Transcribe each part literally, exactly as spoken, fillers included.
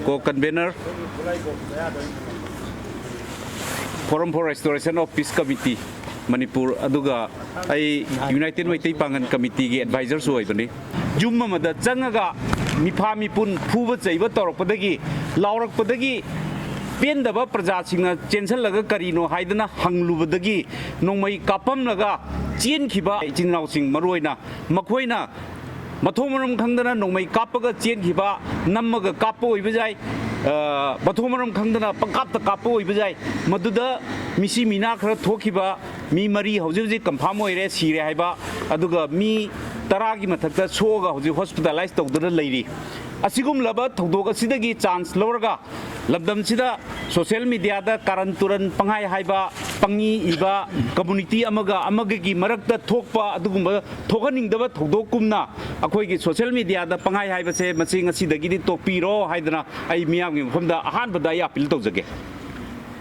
ꯀꯣ convener, Forum for Restoration of Peace Committee Manipur, ꯑꯗꯨꯒ ꯑꯩ ꯌꯨꯅꯥꯏꯇꯦꯗ ꯃꯩꯇꯩ ꯄꯥꯡꯒꯜ ꯀꯃꯤꯇꯤꯒꯤ ꯑꯦꯗꯚꯥꯏꯖꯔꯁꯨ ꯑꯣꯏꯕꯅꯤ꯫ ꯌꯨꯝ ꯑꯃꯗ ꯆꯪꯉꯒ ꯃꯤꯐꯥ ꯃꯤꯄꯨꯟ ꯐꯨꯕ ꯆꯩꯕ ꯇꯧꯔꯛꯄꯗꯒꯤ, ꯂꯥꯎꯔꯛꯄꯗꯒꯤ ꯄꯦꯟꯗꯕ ꯄ꯭ꯔꯖꯥꯁꯤꯡꯅ ꯆꯦꯟꯁꯤꯜꯂꯒ ꯀꯔꯤꯅꯣ ꯍꯥꯏꯗꯅ ꯍꯪꯂꯨꯕꯗꯒꯤ ꯅꯣꯡꯃꯩ ꯀꯥꯞꯄꯝꯂꯒ ꯆꯦꯟꯈꯤꯕ ꯏꯆꯤꯟ ꯏꯅꯥꯎꯁꯤꯡ, ꯃꯔꯨꯑꯣꯏꯅ ꯃꯈꯣꯏꯅ ꯃꯊꯣꯡ ꯃꯔꯝ ꯈꯪꯗꯅ ꯅꯣꯡꯃꯩ ꯀꯥꯞꯄꯒ ꯆꯦꯟꯈꯤꯕ, ꯅꯝꯃꯒ ꯀꯥꯞꯄ ꯑꯣꯏꯕ ꯌꯥꯏ, ꯑ, ꯃꯊꯣꯡ ꯃꯔꯝ ꯈꯪꯗꯅ ꯄꯪꯀꯥꯞꯇ ꯀꯥꯞꯄ ꯑꯣꯏꯕ ꯌꯥꯏ꯫ ꯃꯗꯨꯗ ꯃꯤꯁꯤ ꯃꯤꯅꯥ ꯈꯔ ꯊꯣꯛꯈꯤꯕ, ꯃꯤ ꯃꯔꯤ ꯍꯧꯖꯤꯛ ꯍꯧꯖꯤꯛ ꯀꯟꯐꯥꯔꯝ ꯑꯣꯏꯔꯦ, ꯁꯤꯔꯦ ꯍꯥꯏꯕ, ꯑꯗꯨꯒ ꯃꯤ ꯇꯔꯥꯒꯤ ꯃꯊꯛꯇ ꯁꯣꯛꯑꯒ ꯍꯧꯖꯤꯛ ꯍꯣꯁꯄꯤꯇꯥꯂꯥꯏꯁ ꯇꯧꯗꯨꯅ ꯂꯩꯔꯤ꯫ ꯑꯁꯤꯒꯨꯝꯂꯕ ꯊꯧꯗꯣꯛ ꯑꯁꯤꯗꯒꯤ ꯆꯥꯟꯁ ꯂꯧꯔꯒ ꯂꯝꯗꯝꯁꯤꯗ ꯁꯣꯁꯤꯌꯦꯜ ꯃꯤꯗꯤꯌꯥꯗ ꯀꯥꯔꯟ ꯇꯨꯔꯟ ꯄꯪꯍꯥꯏ ꯍꯥꯏꯕ, ꯄꯪꯏ ꯏꯕ, ꯀꯝꯃꯨꯅꯤꯇꯤ ꯑꯃꯒ ꯑꯃꯒꯒꯤ ꯃꯔꯛꯇ ꯊꯣꯛꯄ ꯑꯗꯨꯒꯨꯝꯕ ꯊꯣꯛꯍꯟꯅꯤꯡꯗꯕ ꯊꯧꯗꯣꯛꯀꯨꯝꯅ ꯑꯩꯈꯣꯏꯒꯤ ꯁꯣꯁꯤꯌꯦꯜ ꯃꯤꯗꯤꯌꯥꯗ ꯄꯪꯍꯥꯏ ꯍꯥꯏꯕꯁꯦ ꯃꯁꯤ ꯉꯁꯤꯗꯒꯤꯗꯤ ꯇꯣꯛꯄꯤꯔꯣ ꯍꯥꯏꯗꯅ ꯑꯩ ꯃꯤꯌꯥꯝꯒꯤ ꯃꯐꯝꯗ ꯑꯍꯥꯟꯕꯗ ꯑꯩ ꯑꯄꯤꯜ ꯇꯧꯖꯒꯦ꯫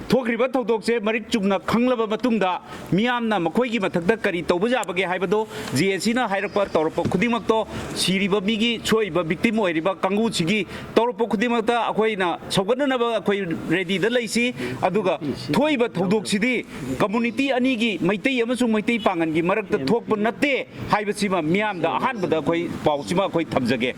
ꯊꯣꯛꯈ꯭ꯔꯤꯕ ꯊꯧꯗꯣꯛꯁꯦ ꯃꯔꯤꯛ ꯆꯨꯝꯅ ꯈꯪꯂꯕ ꯃꯇꯨꯡꯗ ꯃꯤꯌꯥꯝꯅ ꯃꯈꯣꯏꯒꯤ ꯃꯊꯛꯇ ꯀꯔꯤ ꯇꯧꯕ ꯌꯥꯕꯒꯦ ꯍꯥꯏꯕꯗꯣ ꯖꯦ ꯑꯦ ꯁꯤꯅ ꯍꯥꯏꯔꯛꯄ ꯇꯧꯔꯛꯄ ꯈꯨꯗꯤꯡꯃꯛꯇꯣ, ꯁꯤꯔꯤꯕ ꯃꯤꯒꯤ, ꯁꯣꯛꯏꯕ ꯚꯤꯛꯇꯤꯝ ꯑꯣꯏꯔꯤꯕ ꯀꯥꯡꯕꯨꯁꯤꯒꯤ ꯇꯧꯔꯛꯄ ꯈꯨꯗꯤꯡꯃꯛꯇ ꯑꯩꯈꯣꯏꯅ ꯁꯧꯒꯠꯅꯅꯕ ꯑꯩꯈꯣꯏ ꯔꯦꯗꯤꯗ ꯂꯩꯁꯤ꯫ ꯑꯗꯨꯒ ꯊꯣꯛꯏꯕ ꯊꯧꯗꯣꯛꯁꯤꯗꯤ ꯀꯝꯃꯨꯅꯤꯇꯤ ꯑꯅꯤꯒꯤ, ꯃꯩꯇꯩ ꯑꯃꯁꯨꯡ ꯃꯩꯇꯩ ꯄꯥꯉꯟꯒꯤ ꯃꯔꯛꯇ ꯊꯣꯛꯄ ꯅꯠꯇꯦ ꯍꯥꯏꯕꯁꯤꯃ ꯃꯤꯌꯥꯝꯗ ꯑꯍꯥꯟꯕꯗ ꯑꯩꯈꯣꯏ ꯄꯥꯎꯁꯤꯃ ꯑꯩꯈꯣꯏ ꯊꯝꯖꯒꯦ꯫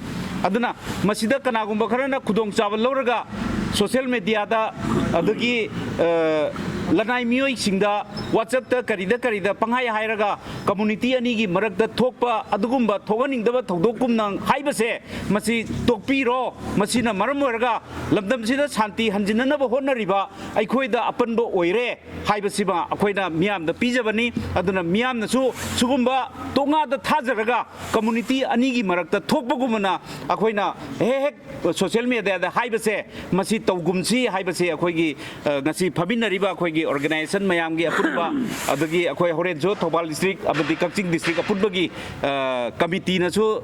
ꯑꯗꯨꯅ ꯃꯁꯤꯗ ꯀꯅꯥꯒꯨꯝꯕ ꯈꯔꯅ ꯈꯨꯗꯣꯡꯆꯥꯕ ꯂꯧꯔꯒ ꯁꯣꯁꯤꯌꯦꯜ ꯃꯦꯗꯤꯌꯥꯗ, ꯑꯗꯒꯤ, ꯑ, ꯂꯅꯥꯏ ꯃꯤꯑꯣꯏꯁꯤꯡꯗ, ꯋꯥꯆꯞꯇ, ꯀꯔꯤꯗ ꯀꯔꯤꯗ ꯄꯪꯍꯥꯏ ꯍꯥꯏꯔꯒ ꯀꯝꯃꯨꯅꯤꯇꯤ ꯑꯅꯤꯒꯤ ꯃꯔꯛꯇ ꯊꯣꯛꯄ ꯑꯗꯨꯒꯨꯝꯕ ꯊꯣꯛꯍꯟꯅꯤꯡꯗꯕ ꯊꯧꯗꯣꯛꯀꯨꯝꯅ ꯍꯥꯏꯕꯁꯦ, ꯃꯁꯤ ꯇꯣꯛꯄꯤꯔꯣ꯫ ꯃꯁꯤꯅ ꯃꯔꯝ ꯑꯣꯏꯔꯒ ꯂꯝꯗꯝꯁꯤꯗ ꯁꯥꯟꯇꯤ ꯍꯟꯖꯤꯟꯅꯅꯕ ꯍꯣꯠꯅꯔꯤꯕ ꯑꯩꯈꯣꯏꯗ ꯑꯄꯟꯕ ꯑꯣꯏꯔꯦ ꯍꯥꯏꯕꯁꯤꯃ ꯑꯩꯈꯣꯏꯅ ꯃꯤꯌꯥꯝꯗ ꯄꯤꯖꯕꯅꯤ꯫ ꯑꯗꯨꯅ ꯃꯤꯌꯥꯝꯅꯁꯨ ꯁꯤꯒꯨꯝꯕ ꯇꯣꯉꯥꯟꯗ ꯊꯥꯖꯔꯒ ꯀꯝꯃꯨꯅꯤꯇꯤ ꯑꯅꯤꯒꯤ ꯃꯔꯛꯇ ꯊꯣꯛꯄꯒꯨꯝꯕꯅ ꯑꯩꯈꯣꯏꯅ ꯍꯦꯛ ꯍꯦꯛ ꯁꯣꯁꯤꯌꯦꯜ ꯃꯦꯗꯤꯌꯥꯗ ꯍꯥꯏꯕꯁꯦ, ꯃꯁꯤ ꯇꯧꯒꯨꯝꯁꯤ ꯍꯥꯏꯕꯁꯦ ꯑꯩꯈꯣꯏꯒꯤ, ꯑ, ꯉꯁꯤ ꯐꯝꯃꯤꯟꯅꯔꯤꯕ ꯑꯩꯈꯣꯏꯒꯤ ꯑꯣꯔꯒꯅꯥꯏꯖꯦꯁꯟ ꯃꯌꯥꯝꯒꯤ ꯑꯄꯨꯟꯕ, ꯑꯗꯒꯤ ꯑꯩꯈꯣꯏ ꯍꯣꯔꯦꯟꯁꯨ ꯊꯧꯕꯥꯜ ꯗꯤꯁꯇ꯭ꯔꯤꯛ ꯑꯃꯗꯤ ꯀꯛꯆꯤꯡ ꯗꯤꯁꯇ꯭ꯔꯤꯛ ꯑꯄꯨꯟꯕꯒꯤ, ꯑ, ꯀꯃꯤꯇꯤꯅꯁꯨ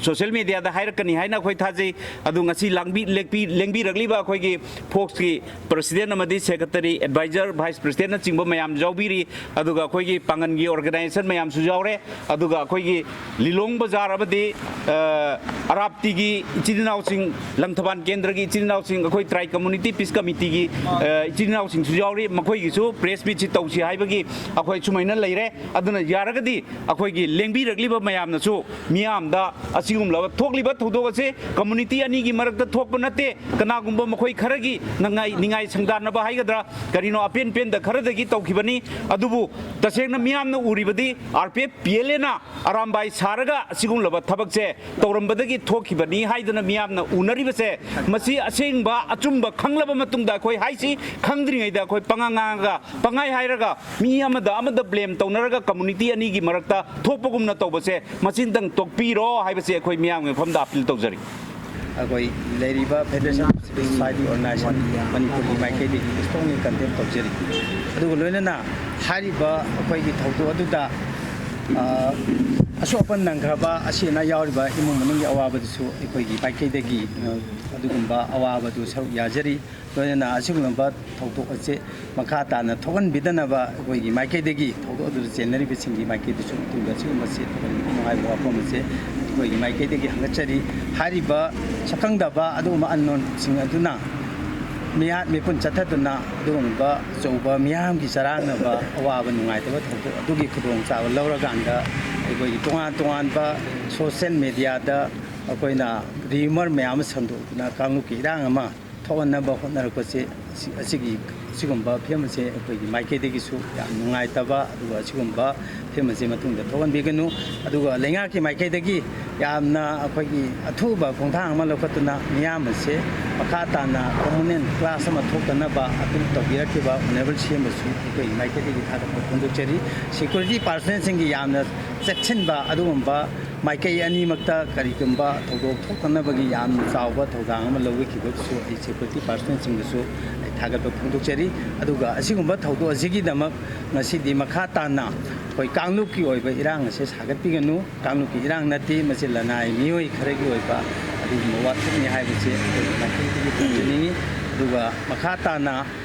ꯁꯣꯁꯤꯌꯦꯜ ꯃꯦꯗꯤꯌꯥꯗ ꯍꯥꯏꯔꯛꯀꯅꯤ ꯍꯥꯏꯅ ꯑꯩꯈꯣꯏ ꯊꯥꯖꯩ꯫ ꯑꯗꯨ ꯉꯁꯤ ꯂꯥꯡꯕꯤ-, ꯂꯦꯡꯕꯤ-, ꯂꯦꯡꯕꯤꯔꯛꯂꯤꯕ ꯑꯩꯈꯣꯏꯒꯤ ꯐꯣꯛꯁꯀꯤ ꯄ꯭ꯔꯁꯤꯗꯦꯟ ꯑꯃꯗꯤ ꯁꯦꯀ꯭ꯔꯦꯇꯔꯤ, ꯑꯦꯗꯚꯥꯏꯖꯔ, ꯚꯥꯏꯁ ꯄ꯭ꯔꯁꯤꯗꯦꯟꯅꯆꯤꯡꯕ ꯃꯌꯥꯝ ꯌꯥꯎꯕꯤꯔꯤ꯫ ꯑꯗꯨꯒ ꯑꯩꯈꯣꯏꯒꯤ ꯄꯥꯡꯒꯜꯒꯤ ꯑꯣꯔꯒꯅꯥꯏꯖꯦꯁꯟ ꯃꯌꯥꯝꯁꯨ ꯌꯥꯎꯔꯦ꯫ ꯑꯗꯨꯒ ꯑꯩꯈꯣꯏꯒꯤ ꯂꯤꯂꯣꯡ ꯕꯖꯥꯔ ꯑꯃꯗꯤ, ꯑ, ꯑꯔꯥꯞꯇꯤꯒꯤ ꯏꯆꯤꯜ ꯏꯅꯥꯎꯁꯤꯡ, ꯂꯪꯊꯕꯥꯜ ꯀꯦꯟꯗ꯭ꯔꯒꯤ ꯏꯆꯤꯜ ꯏꯅꯥꯎꯁꯤꯡ, ꯑꯩꯈꯣꯏ ꯇ꯭ꯔꯥꯏ ꯀꯝꯃ꯭ꯌꯨꯅꯤꯇꯤ ꯄꯤꯁ ꯀꯃꯤꯇꯤꯒꯤ, ꯑ, ꯏꯆꯤꯜ ꯏꯅꯥꯎꯁꯤꯡꯁꯨ ꯌꯥꯎꯔꯤ꯫ ꯃꯈꯣꯏꯒꯤꯁꯨ ꯄ꯭ꯔꯦꯁ ꯃꯤꯠꯁꯤ ꯇꯧꯁꯤ ꯍꯥꯏꯕꯒꯤ ꯑꯩꯈꯣꯏ ꯁꯨꯃꯥꯏꯅ ꯂꯩꯔꯦ꯫ ꯑꯗꯨꯅ ꯌꯥꯔꯒꯗꯤ ꯑꯩꯈꯣꯏꯒꯤ ꯂꯦꯡꯕꯤꯔꯛꯂꯤꯕ ꯃꯌꯥꯝꯅꯁꯨ ꯃꯤꯌꯥꯝꯗ ꯑꯁꯤꯒꯨꯝꯂꯕ ꯊꯣꯛꯂꯤꯕ ꯊꯧꯗꯣꯛ ꯑꯁꯤ ꯀꯝꯃ꯭ꯌꯨꯅꯤꯇꯤ ꯑꯅꯤꯒꯤ ꯃꯔꯛꯇ ꯊꯣꯛꯄ ꯅꯠꯇꯦ, ꯀꯅꯥꯒꯨꯝꯕ ꯃꯈꯣꯏ ꯈꯔꯒꯤ ꯅꯉꯥꯏ-, ꯅꯤꯡꯉꯥꯏ ꯁꯪꯗꯥꯟꯅꯕ ꯍꯥꯏꯒꯗ꯭ꯔꯥ, ꯀꯔꯤꯅꯣ, ꯑꯄꯦꯟ ꯄꯦꯟꯗ ꯈꯔꯗꯒꯤ ꯇꯧꯈꯤꯕꯅꯤ꯫ ꯑꯗꯨꯕꯨ ꯇꯁꯦꯡꯅ ꯃꯤꯌꯥꯝꯅ ꯎꯔꯤꯕꯗꯤ R P F, P L ꯑꯦꯅ ꯑꯔꯥꯝꯕꯥꯏ ꯁꯥꯔꯒ ꯑꯁꯤꯒꯨꯝꯂꯕ ꯊꯕꯛꯁꯦ ꯇꯧꯔꯝꯕꯗꯒꯤ ꯊꯣꯛꯈꯤꯕꯅꯤ ꯍꯥꯏꯗꯨꯅ ꯃꯤꯌꯥꯝꯅ ꯎꯅꯔꯤꯕꯁꯦ, ꯃꯁꯤ ꯑꯁꯦꯡꯕ ꯑꯆꯨꯝꯕ ꯈꯪꯂꯕ ꯃꯇꯨꯡꯗ ꯑꯩꯈꯣꯏ ꯍꯥꯏꯁꯤ, ꯈꯪꯗ꯭ꯔꯤꯉꯩꯗ ꯑꯩꯈꯣꯏ ꯄꯉꯥꯡ ꯉꯥꯡꯉꯒ, ꯄꯪꯍꯥꯏ ꯍꯥꯏꯔꯒ, ꯃꯤ ꯑꯃꯗ ꯑꯃꯗ ꯕ꯭ꯂꯦꯝ ꯇꯧꯅꯔꯒ ꯀꯝꯃ꯭ꯌꯨꯅꯤꯇꯤ ꯑꯅꯤꯒꯤ ꯃꯔꯛꯇ ꯊꯣꯛꯄꯒꯨꯝꯅ ꯇꯧꯕꯁꯦ ꯃꯁꯤꯗꯪ ꯇꯣꯛꯄꯤꯔꯣ ꯍꯥꯏꯕꯁꯤ ꯑꯩꯈꯣꯏ ꯃꯤꯌꯥꯝꯒꯤ ꯃꯐꯝꯗ ꯑꯄꯤꯜ ꯇꯧꯖꯔꯤ꯫ ꯑꯩꯈꯣꯏ ꯂꯩꯔꯤꯕ Federation of Civil Society Organization ꯃꯅꯤꯄꯨꯔꯒꯤ ꯃꯥꯏꯀꯩꯗꯒꯤ strongly condemn ꯇꯧꯖꯔꯤ꯫ ꯑꯗꯨꯒ ꯂꯣꯏꯅꯅ ꯍꯥꯏꯔꯤꯕ ꯑꯩꯈꯣꯏꯒꯤ ꯊꯧꯗꯣꯛ ꯑꯗꯨꯗ, ꯑ, ꯑꯁꯣꯛ ꯑꯄꯟ ꯅꯪꯈ꯭ꯔꯕ, ꯑꯁꯤ ꯑꯅꯥ ꯌꯥꯎꯔꯤꯕ ꯏꯃꯨꯡ ꯃꯅꯨꯡꯒꯤ ꯑꯋꯥꯕꯗꯨꯁꯨ ꯑꯩꯈꯣꯏꯒꯤ ꯃꯥꯏꯀꯩꯗꯒꯤ, ꯑ, ꯑꯗꯨꯒꯨꯝꯕ ꯑꯋꯥꯕꯗꯨ ꯁꯔꯨꯛ ꯌꯥꯖꯔꯤ꯫ ꯂꯣꯏꯅꯅ ꯑꯁꯤꯒꯨꯝꯂꯕ ꯊꯧꯗꯣꯛ ꯑꯁꯤ ꯃꯈꯥ ꯇꯥꯅ ꯊꯣꯛꯍꯟꯕꯤꯗꯅꯕ ꯑꯩꯈꯣꯏꯒꯤ ꯃꯥꯏꯀꯩꯗꯒꯤ, ꯊꯧꯗꯣꯛ ꯑꯗꯨꯗ ꯆꯦꯟꯅꯔꯤꯕꯁꯤꯡꯒꯤ ꯃꯥꯏꯀꯩꯗꯁꯨ ꯃꯇꯨꯡꯗ ꯑꯁꯤꯒꯨꯝꯕꯁꯤ ꯊꯣꯛꯍꯟꯕꯒꯤ ꯅꯨꯡꯉꯥꯏꯕ ꯋꯥꯐꯝ ꯑꯁꯤ ꯑꯩꯈꯣꯏꯒꯤ ꯃꯥꯏꯀꯩꯗꯒꯤ ꯍꯪꯒꯠꯆꯔꯤ꯫ ꯍꯥꯏꯔꯤꯕ ꯁꯛꯈꯪꯗꯕ ꯑꯗꯨꯒꯨꯝꯕ unknownꯁꯤꯡ ꯑꯗꯨꯅ ꯃꯤꯍꯥꯠ ꯃꯤꯄꯨꯟ ꯆꯠꯊꯗꯨꯅ ꯑꯗꯨꯒꯨꯝꯕ ꯑꯆꯧꯕ ꯃꯤꯌꯥꯝꯒꯤ ꯆꯔꯥꯡꯅꯕ ꯑꯋꯥꯕ ꯅꯨꯡꯉꯥꯏꯇꯕ ꯊꯧꯗꯣꯛ ꯑꯗꯨꯒꯤ ꯈꯨꯗꯣꯡꯆꯥꯕ ꯂꯧꯔꯀꯥꯟꯗ ꯑꯩꯈꯣꯏꯒꯤ ꯇꯣꯉꯥꯟ ꯇꯣꯉꯥꯟꯕ social mediaꯗ ꯑꯩꯈꯣꯏꯅ rumour ꯃꯌꯥꯝ ꯑꯃ ꯁꯟꯗꯣꯛꯇꯨꯅ ꯀꯥꯡꯂꯨꯞꯀꯤ ꯏꯔꯥꯡ ꯑꯃ ꯊꯣꯛꯍꯟꯅꯕ ꯍꯣꯠꯅꯔꯛꯄꯁꯦ, ꯑꯁꯤ-, ꯑꯁꯤꯒꯤ, ꯑꯁꯤꯒꯨꯝꯕ ꯐꯤꯂꯝ ꯑꯁꯦ ꯑꯩꯈꯣꯏꯒꯤ ꯃꯥꯏꯀꯩꯗꯒꯤꯁꯨ ꯌꯥꯝ ꯅꯨꯡꯉꯥꯏꯇꯕ, ꯑꯗꯨꯒ ꯑꯁꯤꯒꯨꯝꯕ ꯐꯤꯂꯝ ꯑꯁꯦ ꯃꯇꯨꯡꯗ ꯊꯣꯛꯍꯟꯕꯤꯒꯅꯨ꯫ ꯑꯗꯨꯒ ꯂꯩꯉꯥꯛꯀꯤ ꯃꯥꯏꯀꯩꯗꯒꯤ ꯌꯥꯝꯅ ꯑꯩꯈꯣꯏꯒꯤ ꯑꯊꯨꯕ ꯈꯣꯡꯊꯥꯡ ꯑꯃ ꯂꯧꯈꯠꯇꯨꯅ ꯃꯤꯌꯥꯝ ꯑꯁꯦ ꯃꯈꯥ ꯇꯥꯅ communal clash ꯑꯃ ꯊꯣꯛꯇꯅꯕ ꯑꯗꯨꯝ ꯇꯧꯕꯤꯔꯛꯈꯤꯕ Honourable ꯁꯤ ꯑꯦꯝ ꯑꯁꯨ ꯑꯩꯈꯣꯏꯒꯤ ꯃꯥꯏꯀꯩꯗꯒꯤ ꯊꯥꯒꯠꯄ ꯐꯣꯡꯗꯣꯛꯆꯔꯤ꯫ Security personnelꯁꯤꯡꯒꯤ ꯌꯥꯝꯅ ꯆꯦꯛꯁꯤꯟꯕ ꯑꯗꯨꯒꯨꯝꯕ ꯃꯥꯏꯀꯩ ꯑꯅꯤꯃꯛꯇ ꯀꯔꯤꯒꯨꯝꯕ ꯊꯧꯗꯣꯛ ꯊꯣꯛꯇꯅꯕꯒꯤ ꯌꯥꯝꯅ ꯆꯥꯎꯕ ꯊꯧꯗꯥꯡ ꯑꯃ ꯂꯧꯕꯤꯈꯤꯕꯁꯨ ꯑꯩ ꯁꯦꯀ꯭ꯌꯨꯔꯤꯇꯤ ꯄꯥꯔꯁꯅꯦꯜꯁꯤꯡꯗꯁꯨ ꯑꯩ ꯊꯥꯒꯠꯄ ꯐꯣꯡꯗꯣꯛꯆꯔꯤ꯫ ꯑꯗꯨꯒ ꯑꯁꯤꯒꯨꯝꯕ ꯊꯧꯗꯣꯛ ꯑꯁꯤꯒꯤꯗꯃꯛ ꯉꯁꯤꯗꯤ ꯃꯈꯥ ꯇꯥꯅ ꯑꯩꯈꯣꯏ ꯀꯥꯡꯂꯨꯞꯀꯤ ꯑꯣꯏꯕ ꯏꯔꯥꯡ ꯑꯁꯦ ꯁꯥꯒꯠꯄꯤꯒꯅꯨ꯫ ꯀꯥꯡꯂꯨꯞꯀꯤ ꯏꯔꯥꯡ ꯅꯠꯇꯦ, ꯃꯁꯤ ꯂꯅꯥꯏ ꯃꯤꯑꯣꯏ ꯈꯔꯒꯤ ꯑꯣꯏꯕ ꯑꯗꯨꯒꯨꯝꯕ ꯋꯥꯊꯣꯛꯅꯤ ꯍꯥꯏꯕꯁꯤ ꯑꯩꯈꯣꯏ ꯃꯥꯏꯀꯩꯗꯒꯤ ꯊꯝꯖꯅꯤꯡꯉꯤ꯫ ꯑꯗꯨꯒ ꯃꯈꯥ ꯇꯥꯅ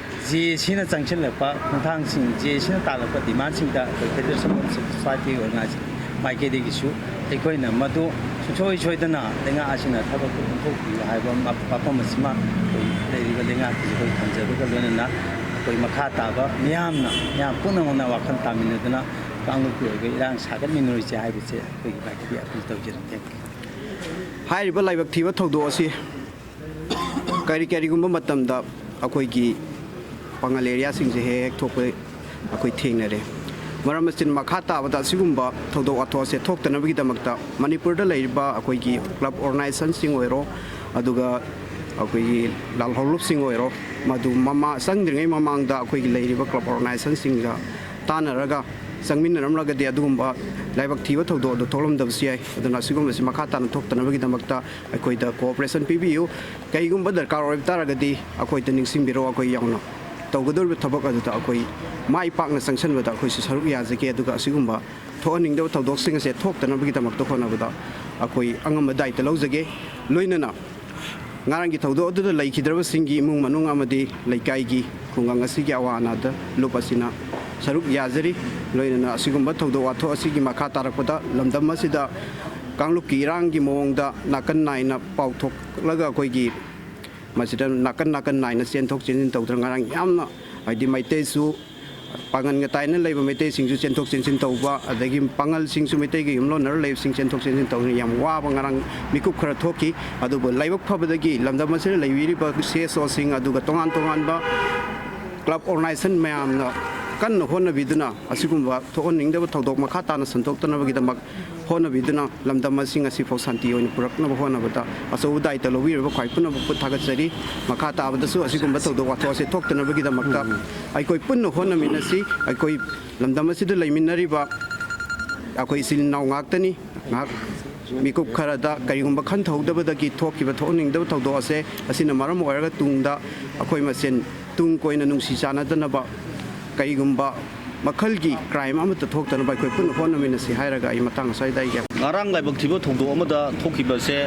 ꯖꯦ ꯑꯦ ꯁꯤꯅ ꯆꯪꯁꯤꯜꯂꯛꯄ ꯈꯣꯡꯊꯥꯡꯁꯤꯡ, ꯖꯦ ꯑꯦ ꯁꯤꯅ ꯇꯥꯜꯂꯛꯄ ꯗꯤꯃꯥꯟꯁꯤꯡꯗ ꯑꯩꯈꯣꯏ federation of civil society organisation ꯃꯥꯏꯀꯩꯗꯒꯤꯁꯨ ꯑꯩꯈꯣꯏꯅ ꯃꯗꯨ ꯁꯨꯡꯁꯣꯏ ꯁꯣꯏꯗꯅ ꯂꯩꯉꯥꯛ ꯑꯁꯤꯅ ꯊꯕꯛꯇ ꯑꯣꯟꯊꯣꯛꯄꯤꯌꯨ ꯍꯥꯏꯕ ꯃ-, ꯋꯥꯐꯝ ꯑꯁꯤꯃ ꯑꯩꯈꯣꯏ ꯂꯩꯔꯤꯕ ꯂꯩꯉꯥꯛꯇꯁꯨ ꯑꯩꯈꯣꯏ ꯊꯝꯖꯕꯒ ꯂꯣꯏꯅꯅ ꯑꯩꯈꯣꯏ ꯃꯈꯥ ꯇꯥꯕ ꯃꯤꯌꯥꯝꯅ, ꯃꯤꯌꯥꯝ ꯄꯨꯝꯅꯃꯛꯅ ꯋꯥꯈꯜ ꯇꯥꯃꯤꯟꯅꯗꯨꯅ ꯀꯥꯡꯂꯨꯞꯀꯤ ꯑꯣꯏꯕ ꯏꯔꯥꯡ ꯁꯥꯒꯠꯃꯤꯟꯅꯔꯣꯏꯁꯦ ꯍꯥꯏꯕꯁꯦ ꯑꯩꯈꯣꯏꯒꯤ ꯃꯥꯏꯀꯩꯗꯒꯤ ꯑꯄꯤꯜ ꯇꯧꯖꯔꯤ꯫ Thank you꯫ ꯍꯥꯏꯔꯤꯕ ꯂꯥꯏꯕꯛ ꯊꯤꯕ ꯊꯧꯗꯣꯛ ꯑꯁꯤ ꯀꯔꯤ ꯀꯔꯤꯒꯨꯝꯕ ꯃꯇꯝꯗ ꯑꯩꯈꯣꯏꯒꯤ ꯄꯥꯉꯜ ꯑꯦꯔꯤꯌꯥꯁꯤꯡꯁꯦ ꯍꯦꯛ ꯍꯦꯛ ꯊꯣꯛꯄ ꯑꯩꯈꯣꯏ ꯊꯦꯡꯅꯔꯦ꯫ ꯃꯔꯝ ꯑꯁꯤꯅ ꯃꯈꯥ ꯇꯥꯕꯗ ꯑꯁꯤꯒꯨꯝꯕ ꯊꯧꯗꯣꯛ ꯋꯥꯊꯣꯛ ꯑꯁꯦ ꯊꯣꯛꯇꯅꯕꯒꯤꯗꯃꯛꯇ ꯃꯅꯤꯄꯨꯔꯗ ꯂꯩꯔꯤꯕ ꯑꯩꯈꯣꯏꯒꯤ ꯀ꯭ꯂꯕ ꯑꯣꯔꯒꯅꯥꯏꯖꯦꯁꯟꯁꯤꯡ ꯑꯣꯏꯔꯣ, ꯑꯗꯨꯒ ꯑꯩꯈꯣꯏꯒꯤ ꯂꯥꯜꯍꯧꯂꯨꯞꯁꯤꯡ ꯑꯣꯏꯔꯣ, ꯃꯗꯨ ꯃꯃꯥ-, ꯆꯪꯗ꯭ꯔꯤꯉꯩ ꯃꯃꯥꯡꯗ ꯑꯩꯈꯣꯏꯒꯤ ꯂꯩꯔꯤꯕ ꯀ꯭ꯂꯕ ꯑꯣꯔꯒꯅꯥꯏꯖꯦꯁꯟꯁꯤꯡꯒ ꯇꯥꯟꯅꯔꯒ ꯆꯪꯃꯤꯟꯅꯔꯝꯂꯒꯗꯤ ꯑꯗꯨꯒꯨꯝꯕ ꯂꯥꯏꯕꯛ ꯊꯤꯕ ꯊꯧꯗꯣꯛ ꯑꯗꯨ ꯊꯣꯛꯂꯝꯗꯕꯁꯨ ꯌꯥꯏ꯫ ꯑꯗꯨꯅ ꯑꯁꯤꯒꯨꯝꯕꯁꯤ ꯃꯈꯥ ꯇꯥꯅ ꯊꯣꯛꯇꯅꯕꯒꯤꯗꯃꯛꯇ ꯑꯩꯈꯣꯏꯗ ꯀꯣꯑꯣꯄꯔꯦꯁꯟ ꯄꯤꯕꯤꯌꯨ꯫ ꯀꯔꯤꯒꯨꯝꯕ ꯗꯔꯀꯥꯔ ꯑꯣꯏꯕ ꯇꯥꯔꯒꯗꯤ ꯑꯩꯈꯣꯏꯗ ꯅꯤꯡꯁꯤꯡꯕꯤꯔꯛꯑꯣ꯫ ꯑꯩꯈꯣꯏ ꯌꯥꯎꯅ ꯇꯧꯒꯗꯧꯔꯤꯕ ꯊꯕꯛ ꯑꯗꯨꯗ ꯑꯩꯈꯣꯏ ꯃꯥꯏ ꯄꯥꯛꯅ ꯆꯪꯁꯤꯟꯕꯗ ꯑꯩꯈꯣꯏꯁꯨ ꯁꯔꯨꯛ ꯌꯥꯖꯒꯦ꯫ ꯑꯗꯨꯒ ꯑꯁꯤꯒꯨꯝꯕ ꯊꯣꯛꯍꯟꯅꯤꯡꯗꯕ ꯊꯧꯗꯣꯛꯁꯤꯡ ꯑꯁꯦ ꯊꯣꯛꯇꯅꯕꯒꯤꯗꯃꯛꯇ ꯍꯣꯠꯅꯕꯗ ꯑꯩꯈꯣꯏ ꯑꯉꯝꯕ ꯗꯥꯏꯇ ꯂꯧꯖꯒꯦ꯫ ꯂꯣꯏꯅꯅ ꯉꯔꯥꯡꯒꯤ ꯊꯧꯗꯣꯛ ꯑꯗꯨꯗ ꯂꯩꯈꯤꯗ꯭ꯔꯕꯁꯤꯡꯒꯤ ꯏꯃꯨꯡ ꯃꯅꯨꯡ ꯑꯃꯗꯤ ꯂꯩꯀꯥꯏꯒꯤ ꯈꯨꯡꯒꯪ ꯑꯁꯤꯒꯤ ꯑꯋꯥ ꯑꯅꯥꯗ ꯂꯨꯞ ꯑꯁꯤꯅ ꯁꯔꯨꯛ ꯌꯥꯖꯔꯤ꯫ ꯂꯣꯏꯅꯅ ꯑꯁꯤꯒꯨꯝꯕ ꯊꯧꯗꯣꯛ ꯋꯥꯊꯣꯛ ꯑꯁꯤꯒꯤ ꯃꯈꯥ ꯇꯥꯔꯛꯄꯗ ꯂꯝꯗꯝ ꯑꯁꯤꯗ ꯀꯥꯡꯂꯨꯞꯀꯤ ꯏꯔꯥꯡꯒꯤ ꯃꯑꯣꯡꯗ ꯅꯥꯀꯟ ꯅꯥꯏꯅ ꯄꯥꯎꯊꯣꯛꯂꯒ ꯑꯩꯈꯣꯏꯒꯤ ꯃꯁꯤꯗ ꯅꯥꯀꯟ ꯅꯥꯀꯟ ꯅꯥꯏꯅ ꯆꯦꯟꯊꯣꯛ ꯆꯦꯟꯁꯤꯟ ꯇꯧꯗꯅ ꯉꯔꯥꯡ ꯌꯥꯝꯅ, ꯍꯥꯏꯗꯤ, ꯃꯩꯇꯩꯁꯨ ꯄꯥꯡꯒꯟꯒ ꯇꯥꯏꯅ ꯂꯩꯕ ꯃꯩꯇꯩꯁꯤꯡꯁꯨ ꯆꯦꯟꯊꯣꯛ ꯆꯦꯟꯁꯤꯟ ꯇꯧꯕ, ꯑꯗꯒꯤ ꯄꯥꯡꯒꯜꯁꯤꯡꯁꯨ ꯃꯩꯇꯩꯒ ꯌꯨꯝꯂꯣꯟꯅꯔ ꯂꯩꯕꯁꯤꯡ ꯆꯦꯟꯊꯣꯛ ꯆꯦꯟꯁꯤꯟ ꯇꯧꯗꯅ ꯌꯥꯝ ꯋꯥꯕ ꯉꯔꯥꯡ ꯃꯤꯀꯨꯞ ꯈꯔ ꯊꯣꯛꯈꯤ꯫ ꯑꯗꯨꯕꯨ ꯂꯥꯏꯕꯛ ꯐꯕꯗꯒꯤ ꯂꯝꯗꯝ ꯑꯁꯤꯗ ꯂꯩꯕꯤꯔꯤꯕ ꯁꯤ ꯑꯦꯁ ꯑꯣꯁꯤꯡ, ꯑꯗꯨꯒ ꯇꯣꯉꯥꯟ ꯇꯣꯉꯥꯟꯕ ꯀ꯭ꯂꯕ ꯑꯣꯔꯒꯅꯥꯏꯖꯦꯁꯟ ꯃꯌꯥꯝꯅ ꯀꯟꯅ ꯍꯣꯠꯅꯕꯤꯗꯨꯅ ꯑꯁꯤꯒꯨꯝꯕ ꯊꯣꯛꯍꯟꯅꯤꯡꯗꯕ ꯊꯧꯗꯣꯛ ꯃꯈꯥ ꯇꯥꯅ ꯁꯟꯗꯣꯛꯇꯅꯕꯒꯤꯗꯃꯛ ꯍꯣꯠꯅꯕꯤꯗꯨꯅ ꯂꯝꯗꯝ ꯑꯁꯤ ꯉꯁꯤ ꯐꯥꯎ ꯁꯥꯟꯇꯤ ꯑꯣꯏꯅ ꯄꯨꯔꯛꯅꯕ ꯍꯣꯠꯅꯕꯗ ꯑꯆꯧꯕ ꯗꯥꯏꯇ ꯂꯧꯕꯤꯔꯤꯕ ꯈ꯭ꯋꯥꯏ ꯄꯨꯝꯅꯃꯛꯄꯨ ꯊꯥꯒꯠꯆꯔꯤ꯫ ꯃꯈꯥ ꯇꯥꯕꯗꯁꯨ ꯑꯁꯤꯒꯨꯝꯕ ꯊꯧꯗꯣꯛ ꯋꯥꯊꯣꯛ ꯑꯁꯤ ꯊꯣꯛꯇꯅꯕꯒꯤꯗꯃꯛꯇ ꯑꯩꯈꯣꯏ ꯄꯨꯟꯅ ꯍꯣꯠꯅꯃꯤꯟꯅꯁꯤ꯫ ꯑꯩꯈꯣꯏ ꯂꯝꯗꯝ ꯑꯁꯤꯗ ꯂꯩꯃꯤꯟꯅꯔꯤꯕ ꯑꯩꯈꯣꯏ ꯏꯆꯤꯜ ꯏꯅꯥꯎ ꯉꯥꯛꯇꯅꯤ꯫ ꯉꯥꯏꯍꯥꯛ ꯃꯤꯀꯨꯞ ꯈꯔꯗ ꯀꯔꯤꯒꯨꯝꯕ ꯈꯟꯊꯍꯧꯗꯕꯗꯒꯤ ꯊꯣꯛꯈꯤꯕ ꯊꯣꯛꯍꯟꯅꯤꯡꯗꯕ ꯊꯧꯗꯣꯛ ꯑꯁꯦ, ꯑꯁꯤꯅ ꯃꯔꯝ ꯑꯣꯏꯔꯒ ꯇꯨꯡꯗ ꯑꯩꯈꯣꯏ ꯃꯁꯦꯟ ꯇꯨꯡ ꯀꯣꯏꯅ ꯅꯨꯡꯁꯤ ꯆꯥꯟꯅꯗꯅꯕ ꯀꯔꯤꯒꯨꯝꯕ ꯃꯈꯜꯒꯤ ꯀ꯭ꯔꯥꯏꯝ ꯑꯃꯠꯇ ꯊꯣꯛꯇꯅꯕ ꯑꯩꯈꯣꯏ ꯄꯨꯟꯅ ꯍꯣꯠꯅꯃꯤꯟꯅꯁꯤ ꯍꯥꯏꯔꯒ ꯑꯩ ꯃꯇꯥꯡ ꯑꯁ꯭ꯋꯥꯏꯗ ꯑꯩꯒꯤ ꯉꯔꯥꯡ ꯂꯥꯏꯕꯛ ꯊꯤꯕ ꯊꯧꯗꯣꯛ ꯑꯃꯗ ꯊꯣꯛꯈꯤꯕꯁꯦ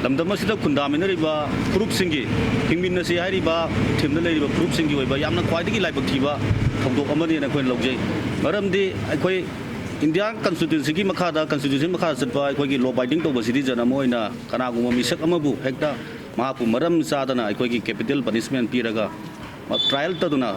ꯂꯝꯗꯝ ꯑꯁꯤꯗ ꯈꯨꯟꯗꯥꯃꯤꯟꯅꯔꯤꯕ ꯐꯨꯔꯨꯞꯁꯤꯡꯒꯤ, ꯍꯤꯡꯃꯤꯟꯅꯁꯤ ꯍꯥꯏꯔꯤꯕ ꯊꯤꯝꯗ ꯂꯩꯔꯤꯕ ꯐꯨꯔꯨꯞꯁꯤꯡꯒꯤ ꯑꯣꯏꯕ ꯌꯥꯝꯅ ꯈ꯭ꯋꯥꯏꯗꯒꯤ ꯂꯥꯏꯕꯛ ꯊꯤꯕ ꯊꯧꯗꯣꯛ ꯑꯃꯅꯦꯅ ꯑꯩꯈꯣꯏꯅ ꯂꯧꯖꯩ꯫ ꯃꯔꯝꯗꯤ ꯑꯩꯈꯣꯏ ꯏꯟꯗꯤꯌꯥ ꯀꯟꯁꯇꯤꯇ꯭ꯌꯨꯁꯟꯒꯤ ꯃꯈꯥꯗ, ꯀꯟꯁꯇꯤꯇ꯭ꯌꯨꯁꯟ ꯃꯈꯥꯗ ꯆꯠꯄ ꯑꯩꯈꯣꯏꯒꯤ law abiding ꯇꯧꯕ citizen ꯑꯃ ꯑꯣꯏꯅ ꯀꯅꯥꯒꯨꯝꯕ ꯃꯤꯁꯛ ꯑꯃꯕꯨ ꯍꯦꯛꯇ ꯃꯍꯥꯛꯄꯨ ꯃꯔꯝ ꯆꯥꯗꯅ ꯑꯩꯈꯣꯏꯒꯤ capital punishment ꯄꯤꯔꯒ trial ꯇꯧꯗꯨꯅ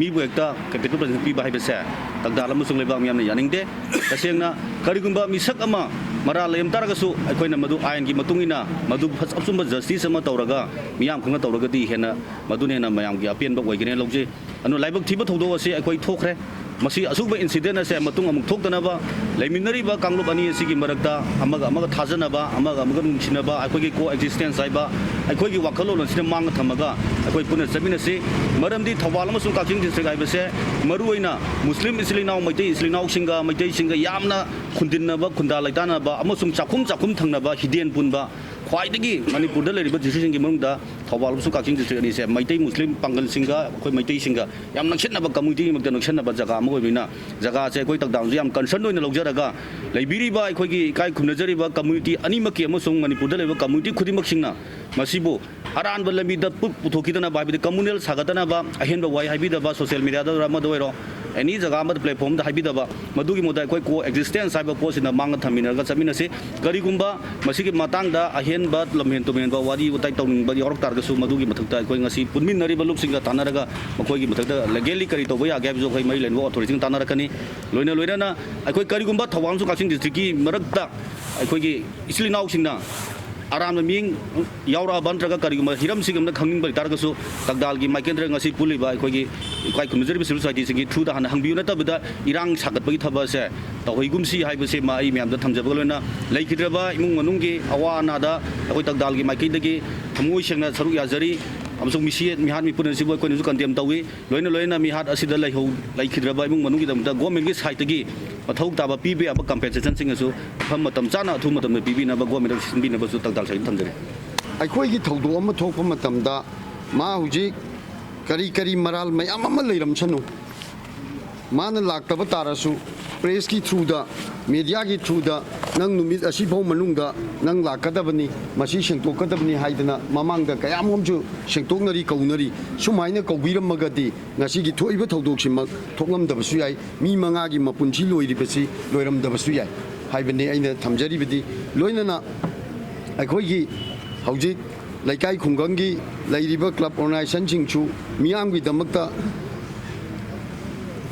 ꯃꯤꯕꯨ ꯍꯦꯛꯇ capital punishment ꯄꯤꯕ ꯍꯥꯏꯕꯁꯦ ꯇꯛꯗꯥꯜ ꯑꯃꯁꯨꯡ ꯂꯩꯕꯥꯛ ꯃꯤꯌꯥꯝꯅ ꯌꯥꯅꯤꯡꯗꯦ꯫ ꯇꯁꯦꯡꯅ ꯀꯔꯤꯒꯨꯝꯕ ꯃꯤꯁꯛ ꯑꯃ ꯃꯔꯥꯜ ꯂꯩꯔꯝ ꯇꯥꯔꯒꯁꯨ ꯑꯩꯈꯣꯏꯅ ꯃꯗꯨ ꯑꯥꯏꯟꯒꯤ ꯃꯇꯨꯡ ꯏꯟꯅ ꯃꯗꯨ ꯐꯖ-, ꯑꯆꯨꯝꯕ justice ꯑꯃ ꯇꯧꯔꯒ ꯃꯤꯌꯥꯝ ꯈꯪꯅ ꯇꯧꯔꯒꯗꯤ ꯍꯦꯟꯅ ꯃꯗꯨꯅ ꯍꯦꯟꯅ ꯃꯌꯥꯝꯒꯤ ꯑꯄꯦꯟꯕ ꯑꯣꯏꯒꯅꯤ ꯂꯧꯖꯩ꯫ ꯑꯗꯨꯅ ꯂꯥꯏꯕꯛ ꯊꯤꯕ ꯊꯧꯗꯣꯛ ꯑꯁꯤ ꯑꯩꯈꯣꯏ ꯊꯣꯛꯈ꯭ꯔꯦ꯫ ꯃꯁꯤ ꯑꯆꯨꯝꯕ incident ꯑꯁꯦ ꯃꯇꯨꯡ ꯑꯃꯨꯛ ꯊꯣꯛꯇꯅꯕ, ꯂꯩꯃꯤꯟꯅꯔꯤꯕ ꯀꯥꯡꯂꯨꯞ ꯑꯅꯤ ꯑꯁꯤꯒꯤ ꯃꯔꯛꯇ ꯑꯃꯒ ꯑꯃꯒ ꯊꯥꯖꯅꯕ, ꯑꯃꯒ ꯑꯃꯒ ꯅꯨꯡꯁꯤꯅꯕ, ꯑꯩꯈꯣꯏꯒꯤ co-existence ꯍꯥꯏꯕ ꯑꯩꯈꯣꯏꯒꯤ ꯋꯥꯈꯜꯂꯣꯟ ꯑꯁꯤꯅ ꯃꯥꯡꯗ ꯊꯝꯃꯒ ꯑꯩꯈꯣꯏ ꯄꯨꯟꯅ ꯆꯠꯃꯤꯟꯅꯁꯤ꯫ ꯃꯔꯝꯗꯤ ꯊꯧꯕꯥꯜ ꯑꯃꯁꯨꯡ ꯀꯛꯆꯤꯡ district ꯍꯥꯏꯕꯁꯦ ꯃꯔꯨꯑꯣꯏꯅ ꯃꯨꯁꯂꯤꯝ ꯏꯆꯤꯜ ꯏꯅꯥꯎ, ꯃꯩꯇꯩ ꯏꯆꯤꯜ ꯏꯅꯥꯎꯁꯤꯡꯒ, ꯃꯩꯇꯩꯁꯤꯡꯒ ꯌꯥꯝꯅ ꯈꯨꯟꯗꯤꯟꯅꯕ, ꯈꯨꯟꯗꯥ ꯂꯩꯇꯥꯅꯕ ꯑꯃꯁꯨꯡ ꯆꯥꯛꯈꯨꯝ ꯆꯥꯛꯈꯨꯝ ꯊꯪꯅꯕ ꯍꯤꯗꯦꯟ ꯄꯨꯟꯕ ꯈ꯭ꯋꯥꯏꯗꯒꯤ ꯃꯅꯤꯄꯨꯔꯗ ꯂꯩꯔꯤꯕ districtꯁꯤꯡꯒꯤ ꯃꯅꯨꯡꯗ ꯊꯧꯕꯥꯜ ꯑꯃꯁꯨꯡ ꯀꯛꯆꯤꯡ district ꯑꯅꯤꯁꯦ ꯃꯩꯇꯩ ꯃꯨꯁꯂꯤꯝ ꯄꯥꯡꯒꯜꯁꯤꯡꯒ ꯑꯩꯈꯣꯏ ꯃꯩꯇꯩꯁꯤꯡꯒ ꯌꯥꯝ ꯅꯛꯁꯤꯟꯅꯕ, communityꯒꯤ ꯃꯔꯛꯇ ꯅꯛꯁꯤꯟꯅꯕ ꯖꯒꯥ ꯑꯃ ꯑꯣꯏꯕꯅꯤꯅ, ꯖꯒꯥꯁꯦ ꯑꯩꯈꯣꯏ ꯇꯛꯗꯥꯜꯁꯨ ꯌꯥꯝ concern ꯑꯣꯏꯅ ꯂꯧꯖꯔꯒ, ꯂꯩꯕꯤꯔꯤꯕ ꯑꯩꯈꯣꯏꯒꯤ ꯏꯀꯥꯏ ꯈꯨꯝꯅꯖꯔꯤꯕ community ꯑꯅꯤꯃꯛꯀꯤ ꯑꯃꯁꯨꯡ ꯃꯅꯤꯄꯨꯔꯗ ꯂꯩꯕ community ꯈꯨꯗꯤꯡꯃꯛꯁꯤꯡꯅ ꯃꯁꯤꯕꯨ ꯑꯔꯥꯟꯕ ꯂꯝꯕꯤꯗ ꯄꯨ-, ꯄꯨꯊꯣꯛꯈꯤꯗꯅꯕ, ꯍꯥꯏꯕꯗꯤ communal ꯁꯥꯒꯠꯇꯅꯕ, ꯑꯍꯦꯟꯕ ꯋꯥꯍꯩ ꯍꯥꯏꯕꯤꯗꯕ, social mediaꯗ ꯑꯣꯏꯔꯣ, ꯑꯃꯗ ꯑꯣꯏꯔꯣ, any ꯖꯒꯥ ꯑꯃꯗ platformꯗ ꯍꯥꯏꯕꯤꯗꯕ, ꯃꯗꯨꯒꯤ ꯃꯍꯨꯠꯇ ꯑꯩꯈꯣꯏ co-existence ꯍꯥꯏꯕ ꯄꯣꯠꯁꯤꯅ ꯃꯥꯡꯗ ꯊꯝꯃꯤꯟꯅꯔꯒ ꯆꯠꯃꯤꯟꯅꯁꯤ꯫ ꯀꯔꯤꯒꯨꯝꯕ ꯃꯁꯤꯒꯤ ꯃꯇꯥꯡꯗ ꯑꯍꯦꯟꯕ ꯂꯝꯍꯦꯟ ꯇꯨꯝꯍꯦꯟꯕ ꯋꯥꯔꯤ ꯋꯥꯇꯥꯏ ꯇꯧꯅꯤꯡꯕ ꯌꯥꯎꯔꯛ ꯇꯥꯔꯒꯁꯨ, ꯃꯗꯨꯒꯤ ꯃꯊꯛꯇ ꯑꯩꯈꯣꯏ ꯉꯁꯤ ꯄꯨꯟꯃꯤꯟꯅꯔꯤꯕ ꯂꯨꯞꯁꯤꯡꯒ ꯇꯥꯟꯅꯔꯒ ꯃꯈꯣꯏꯒꯤ ꯃꯊꯛꯇ legally ꯀꯔꯤ ꯇꯧꯕ ꯌꯥꯒꯦ ꯍꯥꯏꯕꯁꯨ ꯑꯩꯈꯣꯏ ꯃꯔꯤ ꯂꯩꯅꯕ authorityꯁꯤꯡ ꯇꯥꯟꯅꯔꯛꯀꯅꯤ꯫ ꯂꯣꯏꯅ ꯂꯣꯏꯅꯅ ꯑꯩꯈꯣꯏ ꯀꯔꯤꯒꯨꯝꯕ ꯊꯧꯕꯥꯜ ꯑꯃꯁꯨꯡ ꯀꯛꯆꯤꯡ districtꯀꯤ ꯃꯔꯛꯇ ꯑꯩꯈꯣꯏꯒꯤ ꯏꯆꯤꯜ ꯏꯅꯥꯎꯁꯤꯡꯅ ꯑꯔꯥꯟꯕ ꯃꯤꯠꯌꯦꯡ ꯌꯥꯎꯔꯛꯑꯕ ꯅꯠꯇ꯭ꯔꯒ ꯀꯔꯤꯒꯨꯝꯕ ꯍꯤꯔꯝꯁꯤꯡ ꯑꯃꯗ ꯈꯪꯅꯤꯡꯕ ꯂꯩꯇꯥꯔꯒꯁꯨ, ꯇꯛꯗꯥꯜꯒꯤ ꯃꯥꯏꯀꯩꯗ ꯉꯁꯤ ꯄꯨꯜꯂꯤꯕ ꯑꯩꯈꯣꯏꯒꯤ ꯏꯀꯥꯏ ꯈꯨꯝꯅꯖꯔꯤꯕ civil societyꯁꯤꯡꯒꯤ throughꯗ ꯍꯥꯟꯅ ꯍꯪꯕꯤꯌꯨ, ꯅꯠꯇꯕꯤꯗ ꯏꯔꯥꯡ ꯁꯥꯒꯠꯄꯒꯤ ꯊꯕꯛ ꯑꯁꯦ ꯇꯧꯍꯩꯒꯨꯝꯁꯤ ꯍꯥꯏꯕꯁꯤꯃ ꯑꯩ ꯃꯌꯥꯝꯗ ꯊꯝꯖꯕꯒ ꯂꯣꯏꯅꯅ, ꯂꯩꯈꯤꯗ꯭ꯔꯕ ꯏꯃꯨꯡ ꯃꯅꯨꯡꯒꯤ ꯑꯋꯥ ꯑꯅꯥꯗ ꯑꯩꯈꯣꯏ ꯇꯛꯗꯥꯜꯒꯤ ꯃꯥꯏꯀꯩꯗꯒꯤ ꯊꯃꯣꯏ ꯁꯦꯡꯅ ꯁꯔꯨꯛ ꯌꯥꯖꯔꯤ꯫ ꯑꯃꯁꯨꯡ ꯃꯤꯁꯤ ꯃꯤꯍꯥꯠ ꯃꯤꯄꯨꯅꯔꯤꯁꯤꯕꯨ ꯑꯩꯈꯣꯏꯅꯁꯨ ꯀꯟꯗꯦꯝ ꯇꯧꯏ꯫ ꯂꯣꯏꯅ ꯂꯣꯏꯅꯅ ꯃꯤꯍꯥꯠ ꯑꯁꯤꯗ ꯂꯩꯍꯧ ꯂꯩꯈꯤꯗ꯭ꯔꯕ ꯏꯃꯨꯡ ꯃꯅꯨꯡꯒꯤꯗꯃꯛꯇ ꯒꯣꯔꯃꯦꯟꯒꯤ ꯁꯥꯏꯠꯇꯒꯤ ꯃꯊꯧ ꯇꯥꯕ ꯄꯤꯕ ꯌꯥꯕ ꯀꯝꯄꯦꯟꯁꯦꯁꯟꯁꯤꯡ ꯑꯁꯨ ꯃꯐꯝ ꯃꯇꯝ ꯆꯥꯅ ꯑꯊꯨꯕ ꯃꯇꯝꯗ ꯄꯤꯕꯤꯅꯕ ꯒꯣꯔꯃꯦꯟꯗ ꯁꯤꯟꯕꯤꯅꯕꯁꯨ ꯇꯥꯡ ꯇꯥꯡ ꯁꯥꯏꯗ ꯊꯝꯖꯔꯤ꯫ ꯑꯩꯈꯣꯏꯒꯤ ꯊꯧꯗꯣꯛ ꯑꯃ ꯊꯣꯛꯄ ꯃꯇꯝꯗ ꯃꯥ ꯍꯧꯖꯤꯛ ꯀꯔꯤ ꯀꯔꯤ ꯃꯔꯥꯜ ꯃꯌꯥꯝ ꯑꯃ ꯂꯩꯔꯝꯁꯅꯨ, ꯃꯥꯅ ꯂꯥꯛꯇꯕ ꯇꯥꯔꯁꯨ ꯄ꯭ꯔꯦꯁꯀꯤ ꯊ꯭ꯔꯨꯗ, ꯃꯦꯗꯤꯌꯥꯒꯤ ꯊ꯭ꯔꯨꯗ ꯅꯪ ꯅꯨꯃꯤꯠ ꯑꯁꯤꯐꯥꯎ ꯃꯅꯨꯡꯗ ꯅꯪ ꯂꯥꯛꯀꯗꯕꯅꯤ, ꯃꯁꯤ ꯁꯦꯡꯇꯣꯛꯀꯗꯕꯅꯤ ꯍꯥꯏꯗꯅ ꯃꯃꯥꯡꯗ ꯀꯌꯥꯃꯔꯨꯝꯁꯨ ꯁꯦꯡꯇꯣꯛꯅꯔꯤ, ꯀꯧꯅꯔꯤ꯫ ꯁꯨꯃꯥꯏꯅ ꯀꯧꯕꯤꯔꯝꯃꯒꯗꯤ ꯉꯁꯤꯒꯤ ꯊꯣꯛꯏꯕ ꯊꯧꯗꯣꯛꯁꯤꯃꯛ ꯊꯣꯛꯂꯝꯗꯕꯁꯨ ꯌꯥꯏ, ꯃꯤ ꯃꯉꯥꯒꯤ ꯃꯄꯨꯟꯁꯤ ꯂꯣꯏꯔꯤꯕꯁꯤ ꯂꯣꯏꯔꯝꯗꯕꯁꯨ ꯌꯥꯏ ꯍꯥꯏꯕꯅꯤ ꯑꯩꯅ ꯊꯝꯖꯔꯤꯕꯗꯤ꯫ ꯂꯣꯏꯅꯅ ꯑꯩꯈꯣꯏꯒꯤ ꯍꯧꯖꯤꯛ ꯂꯩꯀꯥꯏ ꯈꯨꯡꯒꯪꯒꯤ ꯂꯩꯔꯤꯕ ꯀ꯭ꯂꯕ ꯑꯣꯔꯒꯅꯥꯏꯖꯦꯁꯟꯁꯤꯡꯁꯨ ꯃꯤꯌꯥꯝꯒꯤꯗꯃꯛꯇ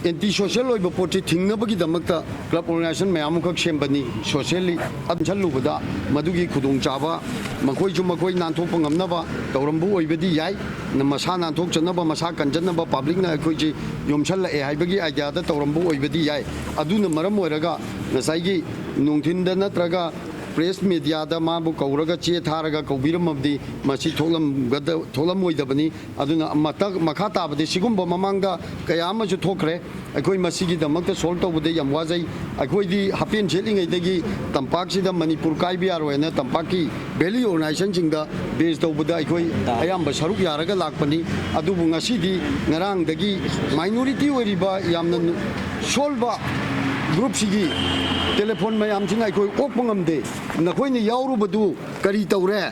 ꯑꯦꯟꯇꯤ ꯁꯣꯁꯤꯌꯦꯜ ꯑꯣꯏꯕ ꯄꯣꯠꯁꯤ ꯊꯤꯡꯅꯕꯒꯤꯗꯃꯛꯇ ꯀ꯭ꯂꯕ ꯑꯣꯔꯒꯅꯥꯏꯖꯦꯁꯟ ꯃꯌꯥꯝ ꯑꯃꯈꯛ ꯁꯦꯝꯕꯅꯤ꯫ ꯁꯣꯁꯤꯌꯦꯜꯂꯤ ꯑꯟꯁꯜꯂꯨꯕꯗ ꯃꯗꯨꯒꯤ ꯈꯨꯗꯣꯡꯆꯥꯕ ꯃꯈꯣꯏꯁꯨ ꯃꯈꯣꯏ ꯅꯥꯟꯊꯣꯛꯄ ꯉꯝꯅꯕ ꯇꯧꯔꯝꯕ ꯑꯣꯏꯕꯗꯤ ꯌꯥꯏ꯫ ꯃꯁꯥ ꯅꯥꯟꯊꯣꯛꯆꯅꯕ, ꯃꯁꯥ ꯀꯟꯖꯅꯕ ꯄꯕ꯭ꯂꯤꯛꯅ ꯑꯩꯈꯣꯏꯁꯤ ꯌꯣꯝꯁꯜꯂꯛꯑꯦ ꯍꯥꯏꯕꯒꯤ ꯑꯥꯏꯗꯤꯌꯥꯗ ꯇꯧꯔꯝꯕ ꯑꯣꯏꯕꯗꯤ ꯌꯥꯏ꯫ ꯑꯗꯨꯅ ꯃꯔꯝ ꯑꯣꯏꯔꯒ ꯉꯁꯥꯏꯒꯤ ꯅꯨꯡꯊꯤꯟꯗ ꯅꯠꯇ꯭ꯔꯒ ꯄ꯭ꯔꯦꯁ ꯃꯦꯗꯤꯌꯥꯗ ꯃꯥꯕꯨ ꯀꯧꯔꯒ ꯆꯦ ꯊꯥꯔꯒ ꯀꯧꯕꯤꯔꯝꯃꯕꯗꯤ ꯃꯁꯤ ꯊꯣꯛꯂꯝꯒꯗ-, ꯊꯣꯛꯂꯝꯃꯣꯏꯗꯕꯅꯤ꯫ ꯑꯗꯨꯅ ꯃꯇꯛ-, ꯃꯈꯥ ꯇꯥꯕꯗꯤ ꯁꯤꯒꯨꯝꯕ ꯃꯃꯥꯡꯗ ꯀꯌꯥ ꯑꯃꯁꯨ ꯊꯣꯛꯈ꯭ꯔꯦ꯫ ꯑꯩꯈꯣꯏ ꯃꯁꯤꯒꯤꯗꯃꯛꯇ ꯁꯣꯜꯕ ꯇꯧꯕꯗ ꯌꯥꯝ ꯋꯥꯖꯩ꯫ ꯑꯩꯈꯣꯏꯗꯤ ꯍꯥꯞꯄꯦꯟ ꯁꯦꯠꯂꯤꯉꯩꯗꯒꯤ ꯇꯝꯄꯥꯛꯁꯤꯗ ꯃꯅꯤꯄꯨꯔ ꯀꯥꯏꯕ ꯌꯥꯔꯣꯏ ꯍꯥꯏꯅ ꯇꯝꯄꯥꯛꯀꯤ ꯚꯦꯂꯤ ꯑꯣꯔꯒꯅꯥꯏꯖꯦꯁꯟꯁꯤꯡꯗ ꯕꯦꯖ ꯇꯧꯕꯗ ꯑꯩꯈꯣꯏ ꯑꯌꯥꯝꯕ ꯁꯔꯨꯛ ꯌꯥꯔꯒ ꯂꯥꯛꯄꯅꯤ꯫ ꯑꯗꯨꯕꯨ ꯉꯁꯤꯗꯤ ꯉꯔꯥꯡꯗꯒꯤ ꯃꯥꯏꯅꯣꯔꯤꯇꯤ ꯑꯣꯏꯔꯤꯕ ꯌꯥꯝꯅ ꯅꯨ-, ꯁꯣꯜꯕ ꯒ꯭ꯔꯨꯞꯁꯤꯒꯤ ꯇꯦꯂꯤꯐꯣꯟ ꯃꯌꯥꯝꯁꯤꯅ ꯑꯩꯈꯣꯏ ꯑꯣꯛꯄ ꯉꯝꯗꯦ꯫ "ꯅꯈꯣꯏꯅ ꯌꯥꯎꯔꯨꯕꯗꯨ ꯀꯔꯤ ꯇꯧꯔꯦ?